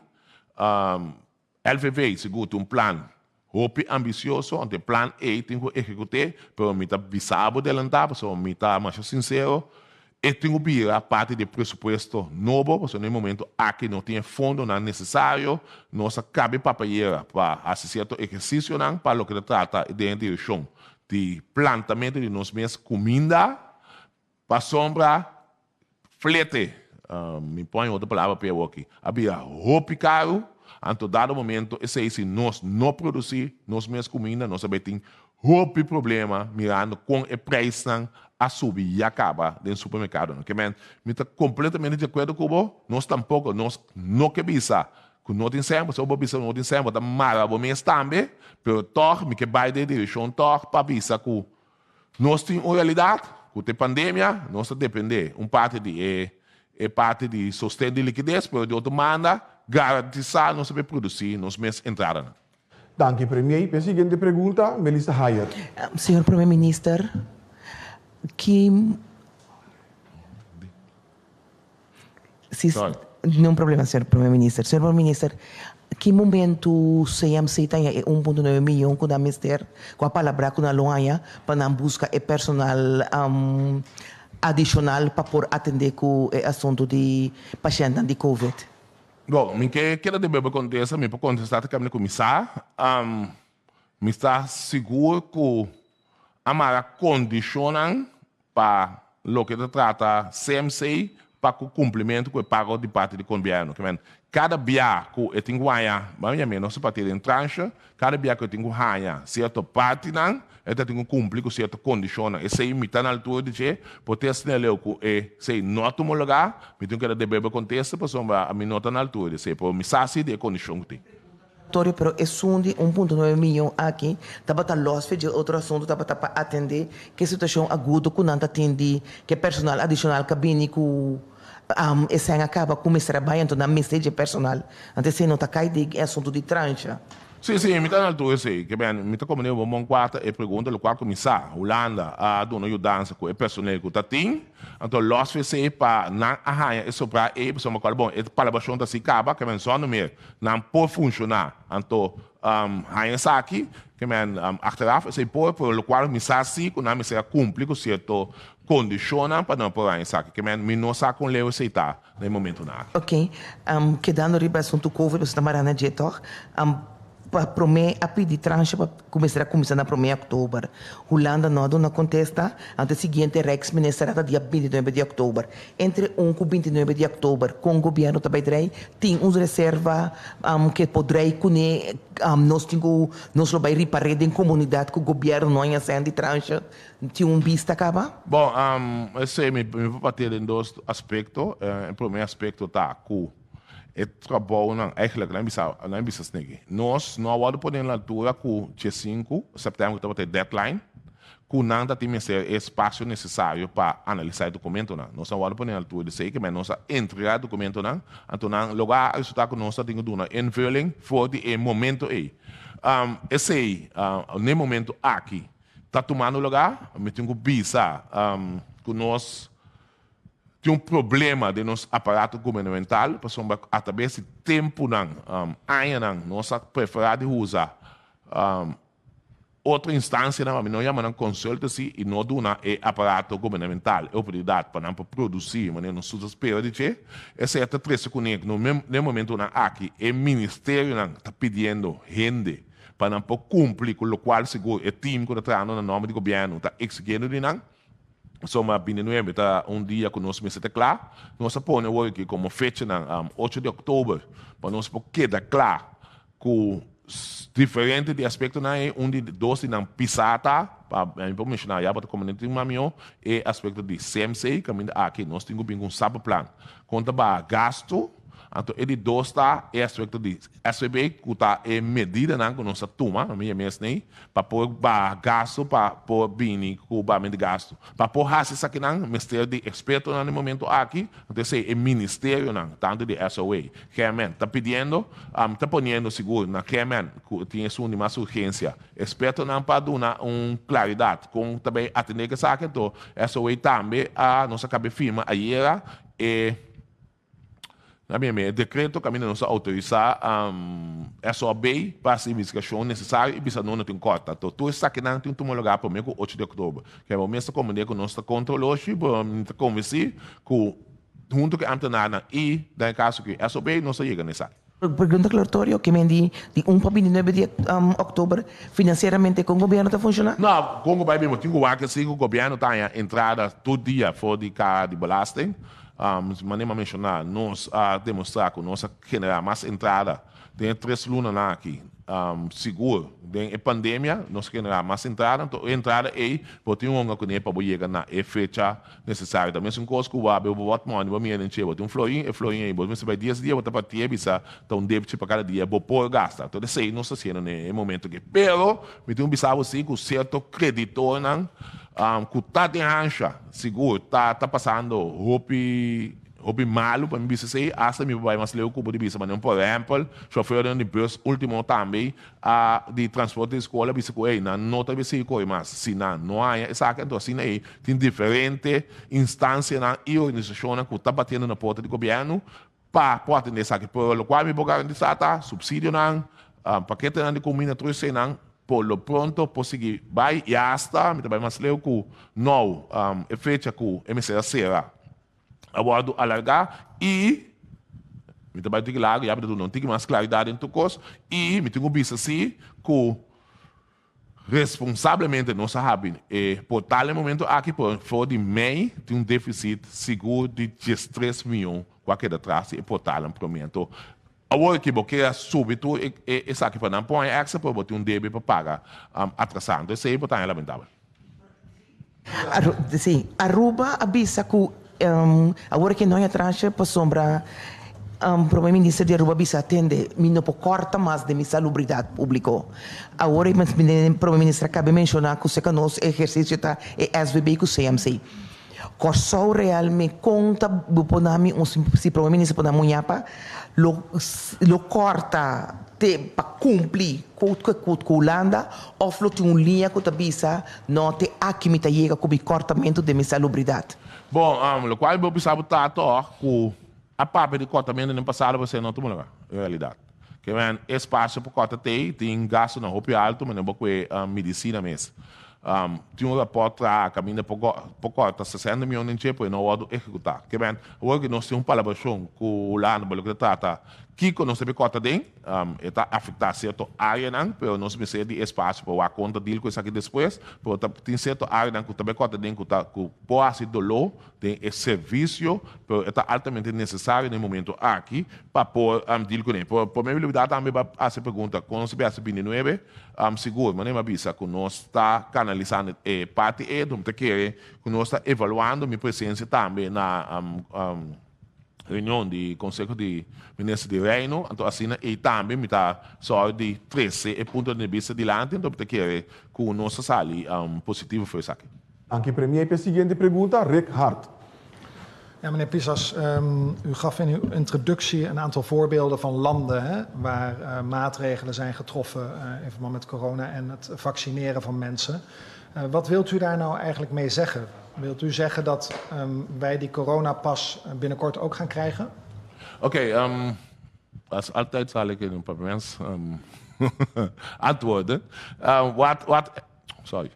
LVV sigur tin un plan hopi ambicioso, anto e plan ey tin cu ehecute, pero mi ta bisa bo delanta pasobra mi ta masha sincero, e tin cu bira parti di e presupuesto nobo pasobra na e momento aki no tin e fondonan necesario, nos a cabe papayera pa haci cierto ehercicionan pa loke ta trata den e direccion di plantamento di nos mes cuminda. Pasobra flete, mi pon otro palabra p'e awoki, a bira hopi karu, anto dado momento esei si nos no produsí nos mes kuminda nos a bai tin hopi problema mirando kon e preisnan a subi ya kaba den supermerkadonan. Ke men, mi ta kompletamente di akuerdo ku bo, nos tampoko, nos no ke bisa ku no tin sèn, pasobra bo bisa ku no tin sèn bo ta mara bo mes tambe, pero tòg mi ke bai den e direkshon tòg pa bisa ku Nos tin un realidat ku te pandemia nos ta dependé un parti di e e parti di sosten di likides pero di otro banda garantisá nos ta por produsí nos mes entradanan. Danki Premier. P'e siguiente pregunta, Melissa Hayer. Señor Prome Minister, ki Si, niun problema señor Primer Minister. Señor Primer Minister, ki momento CMC ta haña e un punto nuebe miyon ku nan mester, ku a palabrá ku nan lo haña pa nan buska e personal adishonal pa por atendé ku e asuntu di pashèntnan di Covid? Bon, mi ke keda debe bo kontesta, mi por kontestá ta kaminda ku mi sa. Mi ta sigur ku a mara kondishonnan pa loke ta trata CMC pa ku kumplimentu ku e pago di parti di gobièrnu. Ke men, kada bia ku e tin ku haña, ban yam'é nos ta parti den tranche, kada bia ku e tin ku haña sierto partinan, e ta tin ku kumpli ku sierto kondishonnan. Esei mi ta na altura di dje, por te asina leu ku esei no a tuma lugá, mi tin ku keda debe bo kontesta pasobra mi no ta na altura di esei, pero mi sa si di e kondishon ku tin. Torio, pero esun di un punto nuebe miyon aki tabata los fe dje otro asuntu tabata pa atende ke situacion agudo ku nan ta tin di ke personal adicional ka bini ku esei a kaba ku mester a bai anto nan mester dje personal anto esei no ta kai den e asuntu di trancha. Sí, sí, mi ta na altura esei. Ke ben, mi ta komprendé bo bon kua ta e pregunta, lokual ku mi sa, Hulanda a duna yudansa ku e personel ku ta tin, anto lòs for esei pa nan a haña e sobrá ei, pasobra mi bon, e palabrashon ta así kaba, ke men zònder meer nan por funshoná. Anto, haña esaki, ke men, achteraf esei por, pero lokual mi sa sí ku nan mester a kumpli ku sierto kondishonnan pa nan por haña esaki. Ke men, mi no sa kon leu esei ta. na e momentonan aki. Ok, kedando riba e asuntu covid, boso ta mará na dje tòg? Pa promé a pidi transha pa ku mester a kuminsá na promé òktober. Hulanda no a duna kontesta, anto e siguiente Rijksministerraad ta dia bintinuebe di òktober. Entre un ku bintinuebe di òktober, kon gobièrnu ta bai drei? Tin un reserva ke por drei kuné? Nos tin ku nos lo bai ripar'é den komunidat ku gobièrnu no a haña sèn di transha? Tin un bista kaba? Bon, esei mi por papia den dos aspekto. E promé aspekto ta ku e trabounan, eigenlijk nan bisa, nan bisa esneki, nos no a wòrdu pone na altura ku diesinku sèptèmber ku tabata e deadline, ku nan ta tin mester e espasio nesesario pa analisá e dokumentonan. Nos a wòrdu pone na altura di esei, ke men nos a entregá e dokumentonan, anto nan logo a resultá ku nos ta tin ku duna invulling for di e momento ei. Esei, n'e momento aki, Ta tumando lugar, mi tin cu bisa cu nos tin un problema den nos aparato gubernamental pasobra atrabes di temponan, añanan nos a prefera di usa otro instancianan, pa mi no yama nan consultancy y no duna e aparato gubernamental e oportunidad pa nan por produci manera nos tur ta spera di dje. Esey a ta trece cune cu na e momentonan aki e ministerionan ta pidiendo hende pa nan por cumpli cu locual segun e team cu ta trahando na nomber di gobierno ta exigiendo di nan. Pasobra bintinuebe ta un dia cu nos mester ta cla. Nos a pone awor aki como fechanan ocho di october pa nos por keda cla cu diferente di aspectonan ey. Un di dos di nan pisa ta, pa mi por menciona ya pa ta conveniente tin mas miho, e aspecto di CMC caminda aki nos tin cu bin cu un stappenplan con ta baha gasto. Anto e di dos ta e aspekto di SVB ku ta e medidanan ku nos a tuma, mi e mes nei, pa por baha gastu, pa por bini ku bahamento di gastu. Pa por hasi esakinan mester di ekspertonan den momento aki, anto esei e ministerionan, tantu di SOA, GMN, ta pidiendo, ta poniendo sigur na GMN ku tin esun di mas urgensia, ekspertonan pa duna un klaridat kon ta bay atende ku esaki, anto SOA tambe a nos a kabe firma ayera e. Na bini e dekreto kaminda nos a outorisá SOAB pa hasi investigashon nesesario i bisa no tin kòrta. Anto tur esakinan tin tuma lugá promé ku ocho di òktober. Kèr bo mes ta komprendé ku nos ta kontra oloshi, pero mi ta konvensí ku huntu ku e ámtenarnan i den e kaso ku SOAB nos ta yega na esaki. Pregunta aklaratorio, ke men di di un pa bintinuebe di òktober finansieramente kon gobièrnu ta funshoná? No, kon ku bai bin bo tin ku wak si ku gobièrnu ta haña entrada tur dia for di kara di belasting. Manera mi a menshoná, nos a demostrá ku nos a generá mas entrada den e tres lunanan aki. Sigur den e pandemia nos a generá mas entrada, anto e entrada ei bo tin honga kuné pa bo yega na e fecha nesesario. Ta mesun kos ku bo a habi bo bòtmòni, bo mira den dje, bo tin un florin, e florin ei bo mester bai dies dia bo ta partié bisa ta un debchi pa kada dia bo por gasta. Anto esei nos ta hasiendo na e momento aki. Pero mi tin ku bisa bo si ku sierto kreditornan ku ta den hansha sigur ta ta pasando hopi Hopi malu pa mi bisa esei, asta mi por bai mas leu ku bo di bisa manera por ehèmpel, shofèrnan di bùs último tambe a di transporte di skol a bisa ku ei nan no ta sigui kore mas si nan no haña esaki. Anto asina ei tin diferente instansianan i organisashonnan ku ta batiendo na porta di gobièrnu pa por atendé esaki. Pero lokual mi por garantisá ta supsidionan, paketenan di kumida tur eseinan por lo pronto por sigui bai i asta mi ta bai mas leu ku nou e fecha ku e mester a sera. A wòrdu alargá i mi ta bai tiki largu ya mi ta duna un tiki mas klaridat den tur kos i mi tin ku bisa si ku responsablemente nos a habi e portal e momento aki por for di mei tin un defisit sigur di diestres mion ku a keda tras di e portalnan promé. Anto awor ki bo ke a subi tur esaki pa nan pon e èkstra pero bo tin un debe pa paga atrasá. Anto esei bo ta haña lamentabel. Sí, Aruba a bisa cu awor ke no hay atrashe pasobra Prome Minister di Aruba a bisa atende mi no por corta mas den mi salubridad publico. Awor e Prome Minister a cabe menciona cu seca nos e ehercicio ta e SVB cu CMC. Corsou realme con ta bo por na mi un si Prome Minister por na mi un yapa lo lo corta. te pa kumpli ku ku ku Hulanda òf lo tin un liña ku ta bisa no te aki mi ta yega ku mi kòrtamentu den mi salubridat? Bon, lokual bo bisa bo ta tòg ku a papia di kòrtamentu den pasado pasobra no tuma lugá en realidat. Ke men e spasio pa kòrta tei tin gastunan hopi altu manera bo kue medisina mes. Tin un rapòrt traha kaminda por por kòrta 60 mion den dje pero e no a wòrdu ehekutá. Ke men awor ku nos tin un palabrashon ku Hulanda pa loke ta trata kiko nos debe kòrta den, e ta afektá sierto áreanan pero nos mester di espasio pa wak kon ta deal ku esaki despues pero ta tin sierto áreanan ku ta bai kòrta den ku ta ku por hasi doló den e servisio, pero e ta altamente nesesario den e momento aki pa por deal kuné. Por prome bilibida tambe bo a hasi e pregunta kon nos a biaha 29, sigur manera mi a bisa ku nos ta kanalisando e parti ei, mi ta kere ku nos ta evaluando mi presensia tambe na reunion di Konseho di Minister di Reino, anto asina ei tambe mi ta sòru di trese e punto di bista dilanti, anto mi ta kere ku nos ta sali positivo for esaki. Danki Premier p'e siguiente pregunta, Rick Hart. Ja, meneer Pisas, u gaf in uw introductie een aantal voorbeelden van landen hè, waar maatregelen zijn getroffen in verband met corona en het vaccineren van mensen. Wat wilt u daar nou eigenlijk mee zeggen? Wilt u zeggen dat wij die coronapas binnenkort ook gaan krijgen? Oké, als altijd zal ik in een Papiaments antwoorden. Wat, sorry.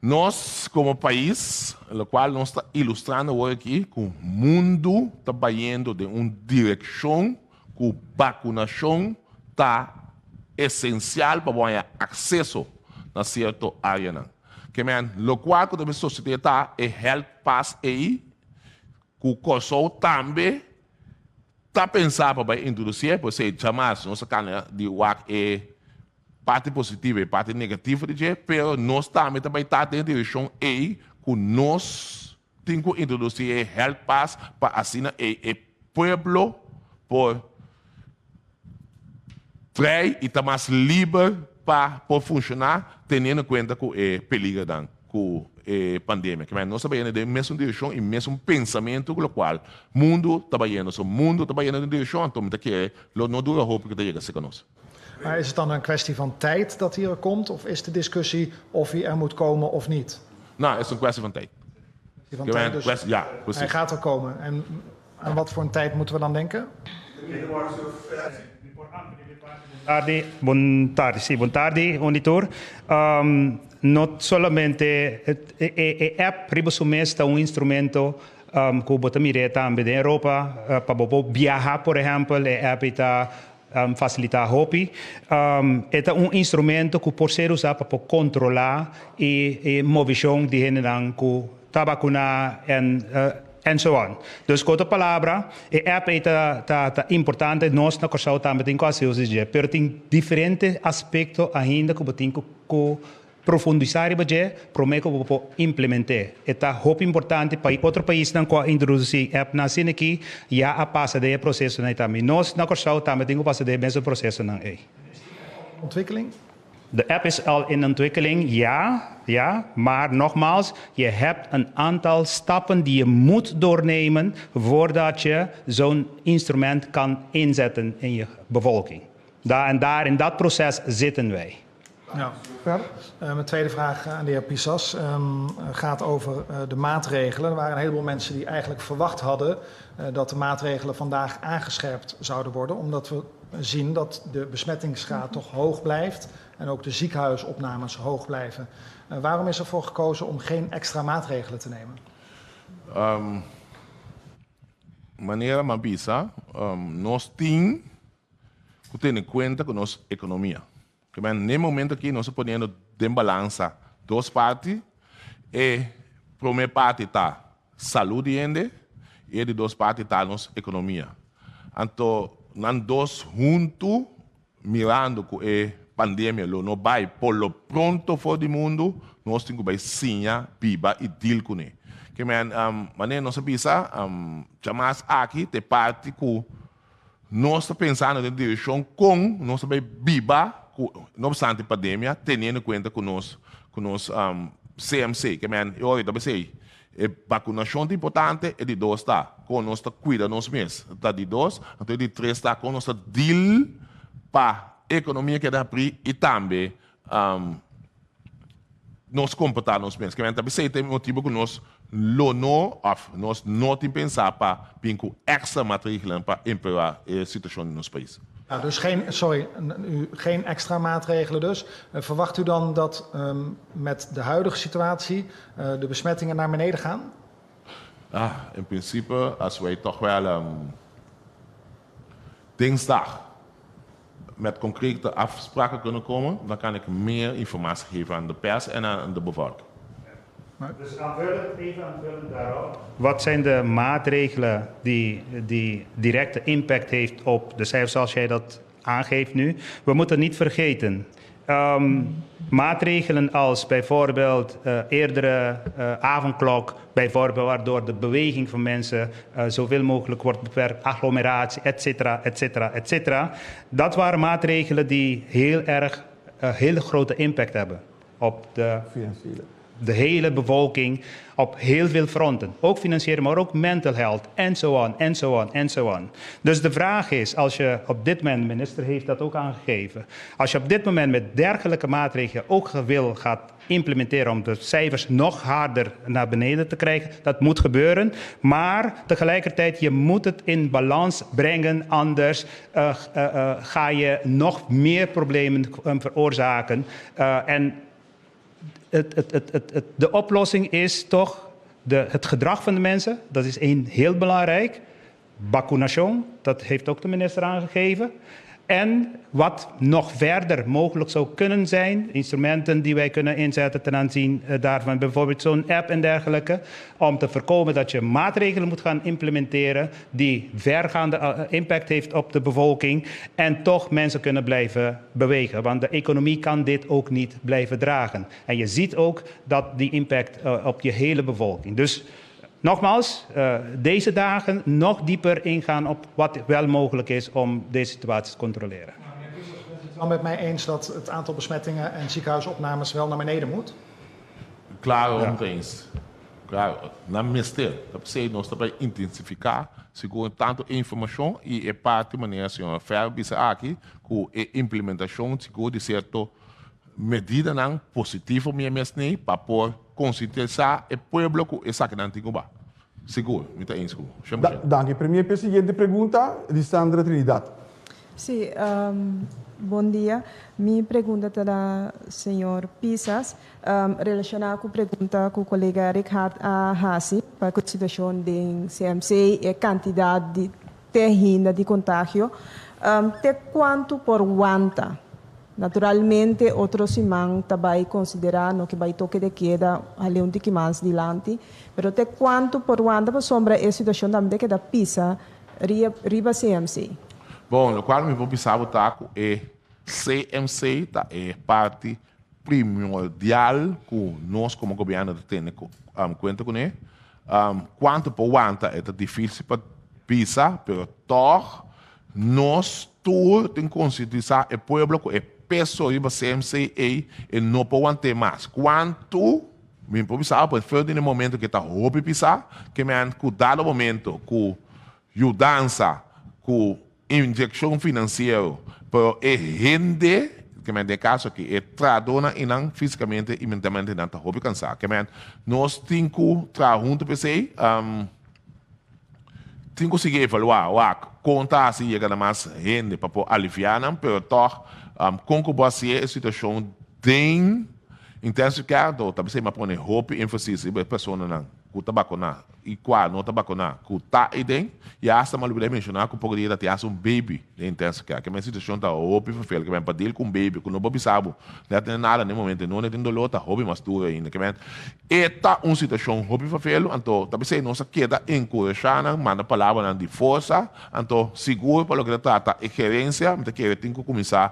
Nos komo pais, lokual nos ta ilustrando awor aki, ku mundu ta bayendo den un direkshon ku bakunashon ta esensial pa bo haña akseso na sierto áreanan. Ke men, lokual ku ta bin sosodé ta e health pass ei ku Kòrsou tambe ta pensa pa bai introdusié, pues ei djamas nos a kana di wak e parti positivo i e parti negativo di dje, pero nos tambe ta bai ta den e direkshon ei ku nos tin ku introdusí e health pass pa asina ei e pueblo por vrij i ta mas liber pa por funshoná teniendo kuenta ku e peligernan ku e pandemia. Kimen nos ta bayendo den e mesun direkshon i mesun pensamentu ku lokual mundu ta bayendo. So mundu ta bayendo den direkshon anto mi ta kere lo no dura hopi ku ta yega serka nos. Maar is het dan een kwestie van tijd dat hij er komt of is de discussie of hij er moet komen of niet? No, es un kwestie van tijd. Kwestie van tijd, dus ja, precies. Hij gaat er komen. En aan wat voor een tijd moeten we dan denken? Tardi, bon tardi, sí, bon tardi, auditor. No solamente e app riba su mes ta un instrumento ku bo ta mir'é tambe den Europa pa bo por biaha, por ehèmpel, e app ei ta fasilitá hopi. E ta un instrumento ku por ser usá pa por kontrolá e movishon di hendenan ku ta bakuná en en so on. Dus ku otro palabra, e app ei ta ta ta importante, nos na Kòrsou tambe tin ku hasi uso di dje, pero tin diferente aspekto ainda ku bo tin ku ku profundisá riba dje promé ku bo por implement'é. E ta hopi importante pa e otro paisnan ku a introdusí appnan asina aki ya a pasa den e prosesonan ei tambe. Nos na Kòrsou tambe tin ku pasa den e mesun prosesonan ei. Ontwikkeling? De app is al in ontwikkeling, ja, ja. Maar nogmaals, je hebt een aantal stappen die je moet doornemen voordat je zo'n instrument kan inzetten in je bevolking. Daar en daar in dat proces zitten wij. Ja. Mijn tweede vraag aan de heer Pisas gaat over de maatregelen. Er waren een heleboel mensen die eigenlijk verwacht hadden dat de maatregelen vandaag aangescherpt zouden worden, omdat we zien dat de besmettingsgraad toch hoog blijft en ook de ziekenhuisopnames hoog blijven. Waarom is ervoor gekozen om geen extra maatregelen te nemen? Manera m'a bisa, nos tin ku tene kuenta ku nos ekonomia. Ke men n'e momento aki nos ta poniendo den balansa dos parti. E prome parti ta salud di hende i e di dos parti ta nos ekonomia. Anto nan dos huntu mirando ku e pandemia lo no bai por lo pronto for di mundu, nos tin ku bai siña biba i deal kuné. Ke men manera nos a bisa djamas aki ta e parti ku Nos ta pensando den direkshon kon nos ta bai biba ku, no obstante pandemia, teniendo kuenta ku nos ku nos CMC. Ke men e ora ta bisei e bakunashon ta importante, e di dos ta kon nos ta kuida nos mes ta di dos, anto e di tres ta kon nos ta deal. pa ekonomia keda habrí i tambe nos komportá nos mes. Kimente ta p'esei ta e motibu ku nos lo no òf nos no tin pensá pa bin ku èkstra maatregelen pa empeorá e situashon di nos pais. Ja, dus geen, sorry, geen extra maatregelen dus. Verwacht u dan dat met de huidige situatie de besmettingen naar beneden gaan? Ah, in principe, als wij toch wel dinsdag met concrete afspraken kunnen komen, dan kan ik meer informatie geven aan de pers en aan de bevolking. Dus aanvullend, even aanvullend daarop. Wat zijn de maatregelen die, die directe impact heeft op de cijfers zoals jij dat aangeeft nu? We moeten niet vergeten, maatregelen als bijvoorbeeld eerdere avondklok, bijvoorbeeld waardoor de beweging van mensen zoveel mogelijk wordt beperkt, agglomeratie, et cetera, et cetera, et cetera. Dat waren maatregelen die heel erg hele grote impact hebben op de Financiële. De hele bevolking op heel veel fronten. Ook financieel, maar ook mental health, en zo on, en zo on, en zo on. Dus de vraag is, als je op dit moment, de minister heeft dat ook aangegeven, als je op dit moment met dergelijke maatregelen ook wil gaat implementeren om de cijfers nog harder naar beneden te krijgen, dat moet gebeuren. Maar tegelijkertijd, je moet het in balans brengen, anders ga je nog meer problemen veroorzaken. En de oplossing is toch het gedrag van de mensen. Dat is één heel belangrijk. Vaccination, dat heeft ook de minister aangegeven. En wat nog verder mogelijk zou kunnen zijn, instrumenten die wij kunnen inzetten ten aanzien daarvan, bijvoorbeeld zo'n app en dergelijke, om te voorkomen dat je maatregelen moet gaan implementeren die vergaande impact heeft op de bevolking en toch mensen kunnen blijven bewegen. Want de economie kan dit ook niet blijven dragen. En je ziet ook dat die impact op je hele bevolking. Dus nogmaals, deze dagen nog dieper ingaan op wat wel mogelijk is om deze situatie te controleren. Bent u het wel met mij eens dat het aantal besmettingen en ziekenhuisopnames wel naar beneden moet? Claro, ja. Eens. Claro, nan mester. Ta p'esei nos ta bai intensifiká segun tantu informashon i e parti manera señor Fer bisa aki ku e implementashon sigur di sierto medidanan positivo mi e mes nei pa por konsientisá e pueblo ku esakinan tin ku ba. Sigur, mi ta eens ku Shen Bushen. Danki, Premier. P'e siguiente pregunta, Lisandra Trinidad. Sí, bon dia. Mi pregunta ta na señor Pisas, relashoná ku pregunta ku kolega Righard a hasi pa ku situashon den CMC, e kantidat di te hinda di kontagio, te kuantu por wanta? Naturalmente otro siman ta bai konsiderá no ke bai toke de keda hal'é un tiki mas dilanti, pero te kuantu por wanta pasobra e situashon tambe ta keda pisa riba CMC. Bon, lokual mi por bisa bo ta ku e CMC ta e parti primordial ku nos komo gobièrnu ta tene kuenta kuné. Kuantu por wanta e ta difísil pa bisa, pero tòg Nos tur tin konsientisá e pueblo ku e peso riba CMC ei e no por want'é mas. Kuantu mi por bisa bo, pero den e momento ku e ta hopi pisá, ke men ku dado momento ku yudansa, ku inyekshon finansiero, pero e hende, ke men den e kaso aki e trahadónan einan físikamente i mentalmente nan ta hopi kansá. Ke men nos tin ku traha huntu p'esei. Tin ku sigui evaluá, wak, kon ta hasi yega na mas hende pa por aliviá nan, pero tòg kon ku bo hasié e situashon den intensive care, anto ta bisei mi a pone hopi énfasis riba e personanan ku ta bakuná i kua no ta bakuná ku ta eiden, i asta mi a olbidá menshoná ku poko dia ta tin hasta un baby den intensive care. Ke men situashon ta hopi vervel, ke men pa deal ku un baby ku no por bisa bo no a tene nada na e momento, no tin doló ta hopi mas duro ainda. Ke men E ta un situashon hopi fafelu, anto ta p'esei nos a keda enkurashá nan, manda palabranan di forsa, anto sigur pa loke ta trata e gerensia, mi ta kere tin ku kuminsá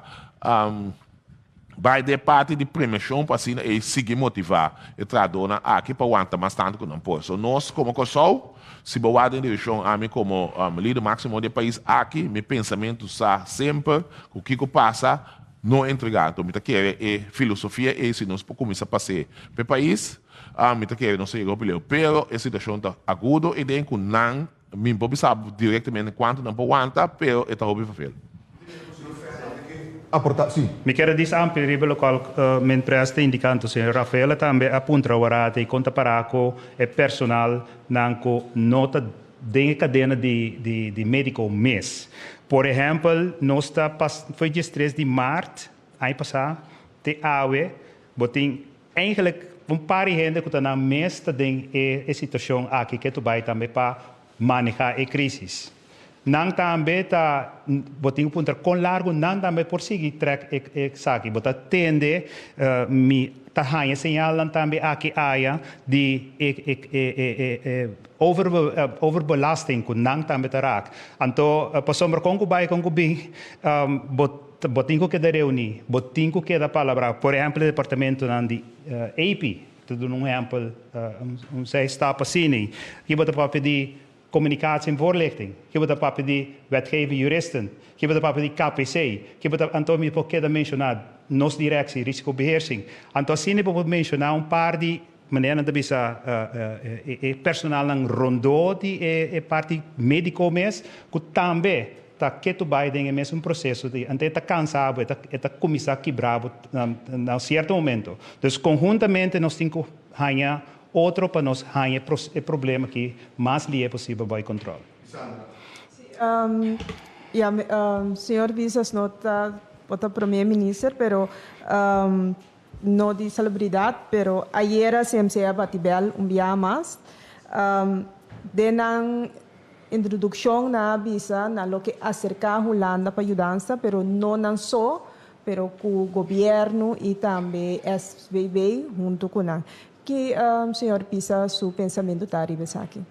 bai den e parti di premiashon pa asina ei sigui motivá e trahadónan aki pa wanta mas tantu ku nan por. So nos komo Kòrsou, si bo wak den direkshon ami komo lider máksimo di e pais aki, mi pensamentu sa semper ku kiko pasa, No entregá. Anto mi ta kere e filosofia ei si nos por kuminsá pas'é p'e pais, mi ta kere nos ta yega hopi leu. Pero e situashon ta agudo ei den ku nan, mi por bisa bo direktamente kuantu nan por wanta, pero e ta hopi fafel. aportá, sí. Mi kier a dis amplia riba lokual men pres ta indiká anto señor Rafaela tambe a puntra warata i kon ta pará ku e personal nan ku no ta den e kadena di di di médiko mes. Por ehèmpel nos ta pas foi diestres di mart aña pasá te awe bo tin eigenlijk un par di hende ku ta nan mes ta den e e situashon aki ke tu bai tambe pa manehá e krísis. Nan tambe ta, bo tin ku puntra kon largu nan tambe por sigui trèk e esaki. Bo ta tende mi ta haña señalnan tambe aki aya di e e e e over overbelasting ku nan tambe ta rak. Anto pasobra kon ku bai kon ku bin bo bo tin ku keda reuní, bo tin ku keda palabrá. Por ehèmpel e departamentonan di AP, ta duna un ehèmpel un zijstap asina. Aki bo ta papia di Communicatie en voorlichting, ki bo ta papia di wetgever juristen, ki bo ta papia di KPC, ki bo ta, anto mi por keda menciona nos directie risicobeheersing. Anto asina bo por menciona un par di manera nan ta bisa e personalnan rondó di e parti medico mes cu tambe ta ketu bay den e mesun proceso di, anto e ta cansa bo, e ta cuminsa kibra bo na un cierto momento. Dus conhuntamente nos tin cu haña Otro pa nos haña e problema aki mas lihe posibel bai control. Sí, ya, señor Pisas no ta bo ta prome minister, pero no di salubridad, pero ayera CMC a bati bel un biaha mas. Den nan introduccion nan a bisa nan lo ke acerca Hulanda pa yudansa, pero no nan so, pero ku gobierno y tambe SVB hunto ku nan. Ki señor Pisa su pensamentu ta riba esaki?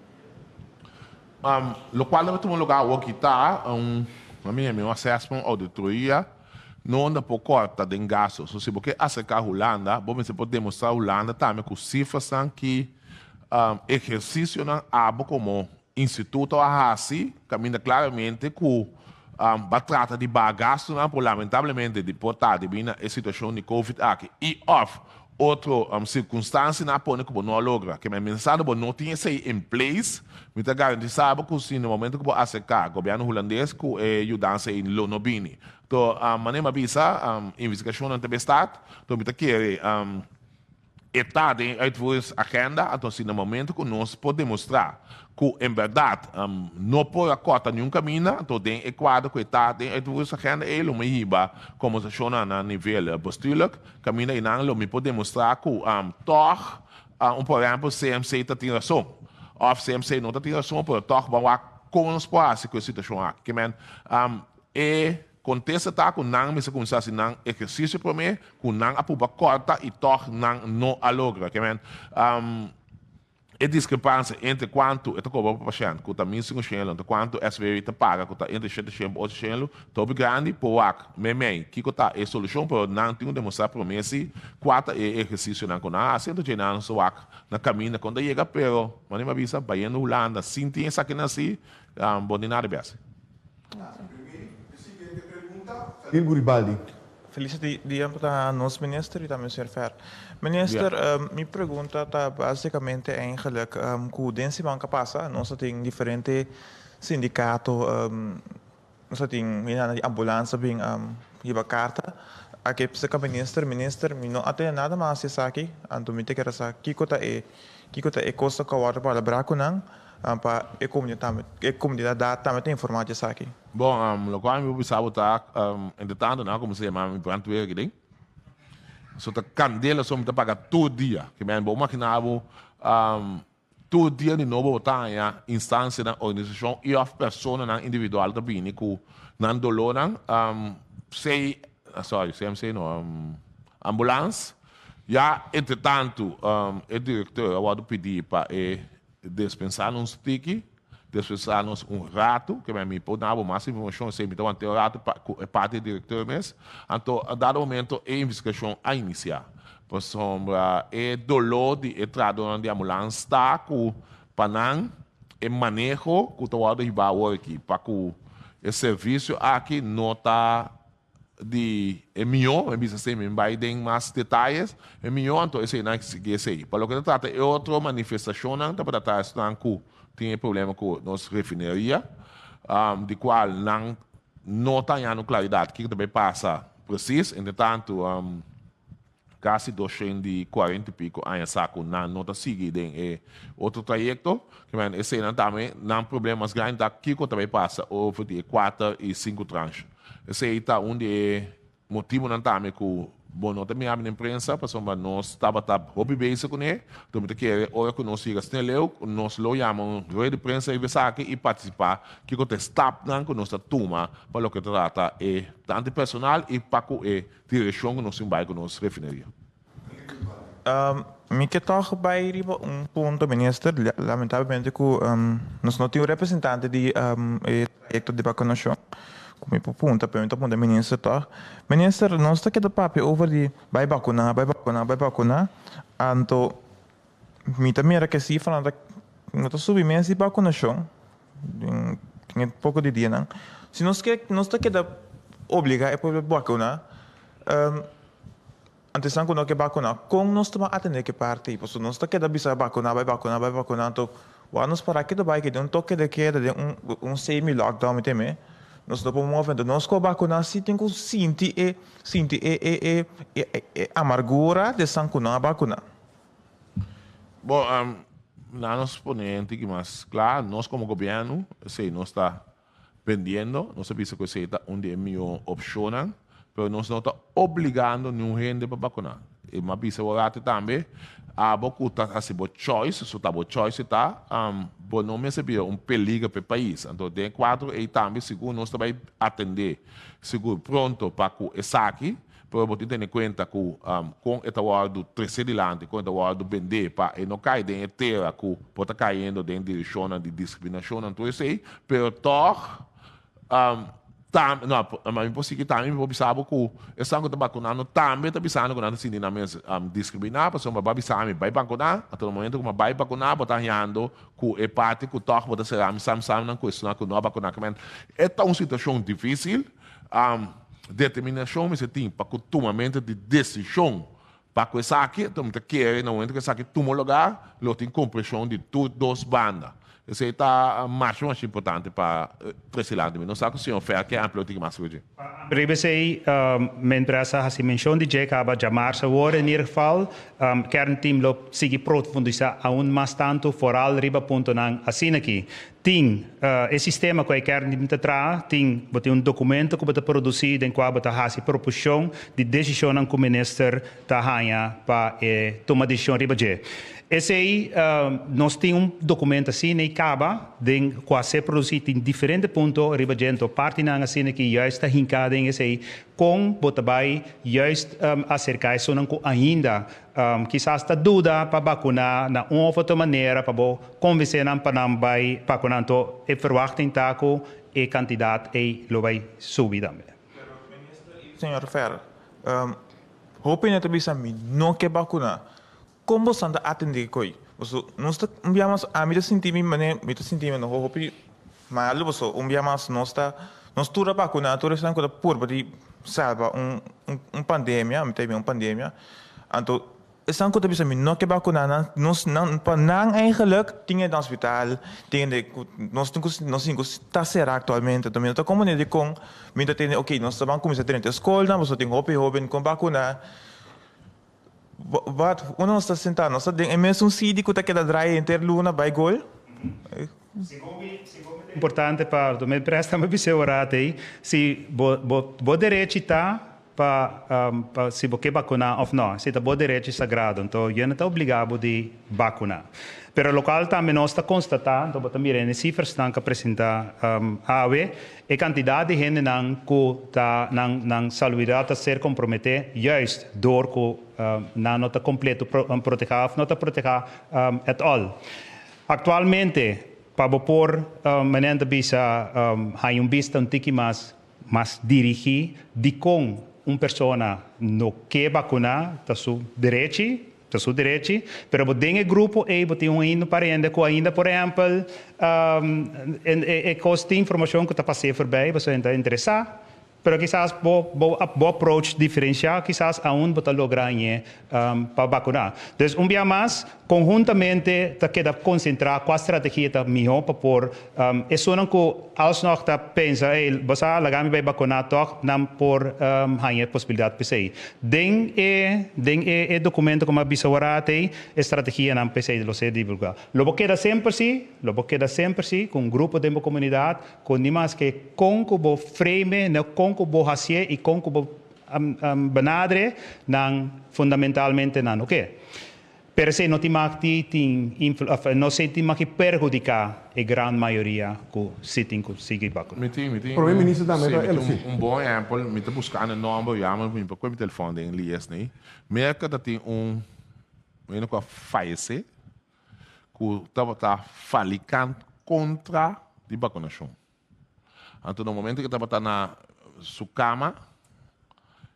Locual debe tuma lugar awor aki ta un, na mi un assessment, un auditoria, no unda por corta den gasto. So si bo ke acerca Hulanda, bo mester por demostra Hulanda tambe cu cifrasnan ki ehercicionan abo como instituto a haci caminda claramente cu ba trata di baha gastonan por lamentablemente di por ta debi na e situacion di covid aki y of otro circunstancianan a pone cu bo no a logra. Ke men pensando bo no tin esey in place, mi ta garantisa bo cu si na momento cu bo acerca gobierno Hulandes cu e yudansa ey lo no bini. To manera mi a bisa investigacionnan ta bestaat, to mi ta kere. E ta den e uitvoeringsagenda, anto si na momento ku nos por demostrá ku en bèrdat no por a kòrta niun kaminda, anto den e kuadro ku e ta den e uitvoeringsagenda ei lo mi hiba kombersashonnan na nivel bestuurlijk, kaminda einan lo mi por demostrá ku tòg un por ehèmpel CMC ta tin rason òf CMC no ta tin rason pero tòg ban wak kon nos por hasi ku e situashon aki. Ke men e Kontesta ta ku nan mester kuminsá hasi nan ehersisio promé ku nan a purba kòrta i tòg nan no a logra. Ke men, e diskrepansia entre kuantu e ta kobra pa pashènt, ku ta 1500, entre kuantu SVB ta paga, ku ta entre 700 pa 800, ta hopi grandi. Por wak meimei kiko ta e solushon, pero nan tin ku demostrá promé si kua ta e ehersisionan ku nan a hasi. Anto dje nan nos ta wak na kaminda kon ta yega, pero manera mi a bisa, bayendo Hulanda sin tin esakinan asi, bo no tin nada bes. Lil Guribaldi. Felis dia pa nos minister y tambe señor Fer. Minister, mi pregunta ta basicamente eigenlijk cu den siman cu a pasa nos a tin diferente sindicato, nos a tin hende di ambulance a bin hiba carta aki cerca minister, minister mi no a tene nada mas di esaki, anto mi ta kere sa kico ta e kico ta e cos cu a wordo palabra cu nan. Pa e comunidad tambe, e comunidad tambe ta informa di esaki. Bon, locual mi por bisa bo ta, entre tanto nan a cuminsa yama mi brandweer aki den. So ta candela so mi ta paga tur dia. Ke men bo imagina bo, tur dia di nobo bo ta haña instancianan, organisacion y of personanan individual ta bini cu nan dolornan. C, sorry, CMC no, ambulance. Ya entre tanto e directeur a wordo pidi pa e Despensá nos tiki, despensá nos un ratu, ke mi por duna bo mas informashon esei mi ta want'é un ratu pa ku e parti di direktor mes. Anto a dado momento e investigashon a inisiá. Pasobra e doló di e trahadónan di ambulans ta ku pa nan e maneho ku ta wòrdu hibá awor aki pa ku e servisio aki no ta di e mihó, mi bisa esei, mi bai den mas detayes, e mihó anto eseinan sigui esei. Pa loke ta trata e otro manifestashonnan ta pa trata esnan ku tin e problema ku nos refineria, di kual nan no ta hañando klaridat kiko ta bai pasa. precies. Entretanto, casi 240 y pico aña sa cu nan no ta sigui den e otro trayecto. Ke men eseinan tambe nan problema mas grandi ta kico ta bay pasa over di e cuater y cinco tranche. Esey ta un di e motibonan tambe cu bo no ta mira den prensa pasobra nos tabata hopi bezig cune. Enton mi ta kere ora cu nos yega snel nos lo yama un rueda di prensa riba esaki y participa kico ta e stapnan cu nos ta tuma pa loke ta trata e tanto e personal y pa cu e Direkshon ku nos tin bai ku nos refineria. Mi ke tòg bai riba un punto, Minister. Lamentablemente ku nos no tin un representante di e trayekto di bakunashon ku mi por punta, pero mi ta punta Minister tòg. Minister, nos ta keda papia over di bai bakuná, bai bakuná, bai bakuná, anto mi ta mira ku e sifranan ta no ta subi mes di bakunashon. Den e poko di dianan. Si nos ke nos ta keda obligá e pueblo bakuná, anto esnan ku no ke bakuná, kon nos ta ban atendé ku e parti ei? Pasobra nos ta keda bisa bakuná, bai bakuná, bai bakuná, anto wak nos para ketu bai den un toke de keda, den un un semi lockdown mi teme, nos no por move. Anto nos ku a bakuná si tin ku sinti e sinti e e e e amargura di esnan ku no a bakuná. Bo, na nos pone un tiki mas kla, nos komo gobièrnu, esei nos ta bendiendo, nos ta bisa ku esei ta un di e mihó opshonnan, pero nos no ta obligando niun hende pa bakuná. I mi a bisa bo ratu tambe, abo ku ta hasi bo choice, so ta bo choice ta, bo no mester bira un peliger pa e pais. Anto den e kuadro ei tambe sigur nos ta bai atendé sigur pronto pa ku esaki. Pero bo tin tene kuenta ku kon e ta wòrdu tresé dilanti, kon e ta wòrdu bendé pa e no kai den e tera ku por ta kayendo den direkshonnan di diskriminashonnan tur esei. Pero tòg tambe, no, ma mi por sigui tambe mi por bisa bo ku esnan ku ta bakunando tambe ta bisando ku nan ta sinti nan mes diskriminá pasobra bo a bisa mi bai bakuná, anto na momento ku mi a bai bakuná bo ta hañando ku e parti ku tòg bo ta sera mi sam samnan ku esnan ku no a bakuná. E ta un situashon difísil. Determinashon mester tin pa ku tumamentu di desishon pa ku esaki, enton mi ta kere na momento ku esaki tuma lugar lo tin kompreshon di tur dos banda. Esei ta masha masha importante pa trese lanti. Mi no sa ku señor Fer ke amplio tin mas riba dje. Riba esei mientras a hasi menshon di dje kaba djamarsa awor in ieder geval kernteam lo sigui profundisa aun mas tantu foral riba puntonan asinaki. Tin e sistema ku e kernteam ta traha, tin bo tin un dokumento ku bo ta produsí den kua bo ta hasi proposishon di desishonnan ku minister ta haña pa e tuma desishon riba dje. Esei nos tin un dokumento asina i kaba den kua ser produsí tin diferente punto riba dje, anto partinan asina ki juist ta hinká den esei kon bo ta bai juist aserká esunnan ku ainda Kisas ta duda pa bakuná na un of otro manera pa bo konvensé nan pa nan bai bakuná. Anto e verwachting ta ku e kantidat ei lo bai subi tambe. Pero minister i señor Fer, hopi hende ta bisa mi no ke bakuná. Kon boso ta atendé koi? Boso nos ta un bia mas ami ta sinti mi manera mi ta sinti mi no hopi malu paso un bia mas nos ta nos tur a bakuná tur esnan ku ta purba di salba un un pandemia mi ta yama un pandemia. Anto esnan ku ta bisa mi no ke bakuná nan, nos nan pa nan eigenlijk tin hende na hospital, tin hende ku nos tin ku nos tin ku ta será aktualmente. Anto mi no ta komprendé dikon mi ta tende oke nos ta ban kuminsá drenta e skolnan pasobra tin hopi hóben kon bakuná. Wat unda nos ta sentá? Nos ta den e mesun sidi ku ta keda draai henter luna bai gol? Segun mi segun mi ta importante pa mi presta mi bis'é ora ei si bo bo bo derechi ta pa pa si bo ke bakuná òf nò. Esei ta bo derechi sagrado, anto yo no ta obligá bo di bakuná. Pero lokual tambe nos ta konstatá, anto bo ta mira den e sifrasnan ku a presentá awe, e kantidat di hendenan ku ta nan nan salubridat ta ser komprometé juist dor ku nan no ta kompleto protehá òf no ta protehá at all. Aktualmente, pa bo por, manera nan ta bisa, haña un bista un tiki mas Mas dirigí dikon un persona no ke bakuná ta su derechi, ta su derechi, pero bo den e grupo ei bo tin un ainda un parende ku ainda por ehèmpel e kos tin informashon ku ta pas'é forbei, pasobra e ta interesá, pero kisas bo bo bo approach diferensiá kisas aun bo ta logra hañ'é pa bakuná. Dus un bia mas. Konhuntamente ta keda konsentrá kua strategia ta mihó pa por esunnan ku alsnog ta pensa, ey, bo sa laga mi bai bakuná tòg, nan por haña e posibilidat p'esei. Den e den e e dokumento ku mi a bisa waraat ei, e strategianan p'esei lo ser divulgá. Lo bo keda semper si, lo bo keda semper si ku un grupo den bo komunidat ku ni maske kon ku bo frame, no kon ku bo hasié i kon ku bo benadere nan fundamentalmente nan no ke. Pero esei no tin mag di tin influ of no esei tin mag di perhudiká e gran mayoria ku si tin ku sigui bakuna. Mi tin, mi tin Prome un, Minister tambe sí, ta mi tin el, sí. un, un bon ehempel. Mi ta buskando e nomber, ya mi pa koe mi telefòn den lies nei. Merka ta tin un hende ku a fayesé ku tabata falikant kontra di bakunashon. Anto na momento ku e tabata na su kama,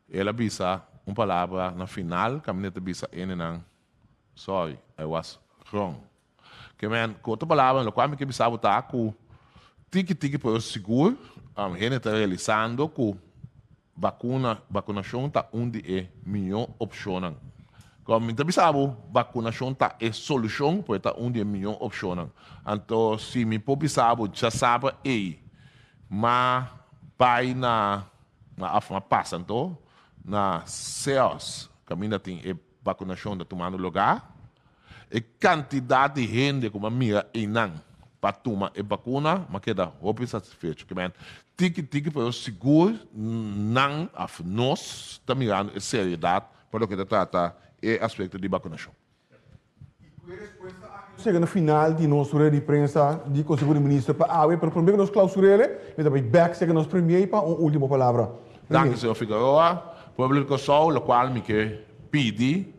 el a bisa un palabra na final kaminda e ta bisa hendenan, Sorry, I was wrong. Ke men, ku otro palabra, lokual mi ke bisa bo ta ku tiki tiki pero sigur hende ta realisando ku Bakuna, Bakunashon ta un di e mihó opshonnan. Kòm mi ta bisa bo, bakunashon ta e solushon, pero e ta un di e mihó opshonnan. Anto si mi por bisa bo djasabra ei, m'a bai na, òf m'a pasa anto, na Seos, kaminda tin e bakunashon ta tumando lugá, E kantidat di hende ku m'a mira einan pa tuma e bakuna, m'a keda hopi satisfecho. Ke men, tiki tiki pero sigur nan òf nos ta mirando e seriedat pa loke ta trata e aspekto di bakunashon. Nos yega na final di nos rueda di prensa di Conseho di Minister pa awe, pero prome ku nos klausur'e, mi ta bai bek serka nos Premier pa un ultimo palabra. Danki, señor Figueroa. Pueblo di Kòrsou, lokual mi ke pidi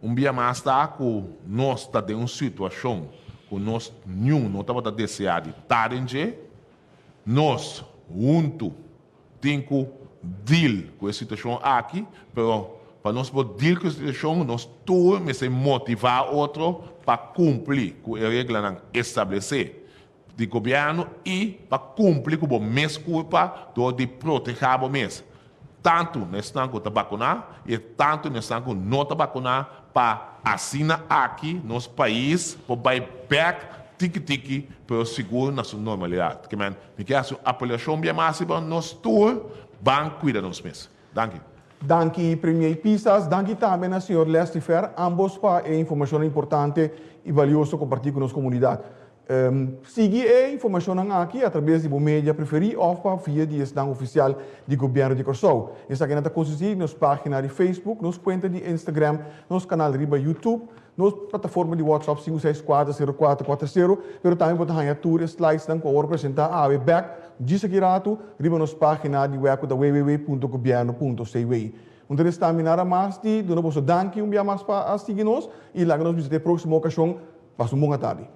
Un bia mas ta ku nos ta den un situashon ku nos niun no tabata deseá di ta den dje. Nos huntu tin ku deal ku e situashon aki, pero pa nos por deal ku e situashon nos tur mester motivá otro pa kumpli ku e reglanan establesé di gobièrnu i pa kumpli ku bo mes kurpa dor di protehá bo mes, tantu na esnan ku ta bakuná i tantu na esnan ku no ta bakuná, pa asina aki nos pais por bai bèk tiki tiki pero sigur na su normalidat. Ke men, mi ke hasi un apelashon bien mas riba nos tur, ban kuida nos mes. Danki. Danki Premier Pisas, danki tambe na señor Leslie Fer, ambos pa e informashonnan importante i balioso kompartí ku nos komunidat. Sigui e informashonnan aki atrabes di bo media preferí òf pa via di esnan ofisial di Gobièrnu di Kòrsou. Esakinan ta konsistí di nos página di Facebook, nos kuenta di Instagram, nos kanal riba YouTube, nos plataforma di WhatsApp 5640440, pero tambe bo ta haña tur e slidesnan ku awor presentá awe bèk djis aki ratu riba nos página di wèb ku ta www.gobièrnu.cw. Un ta resta mi nada mas di duna boso danki un bia mas pa a sigui nos i laga nos bisita e próksimo okashon. Pasa un bon atardi.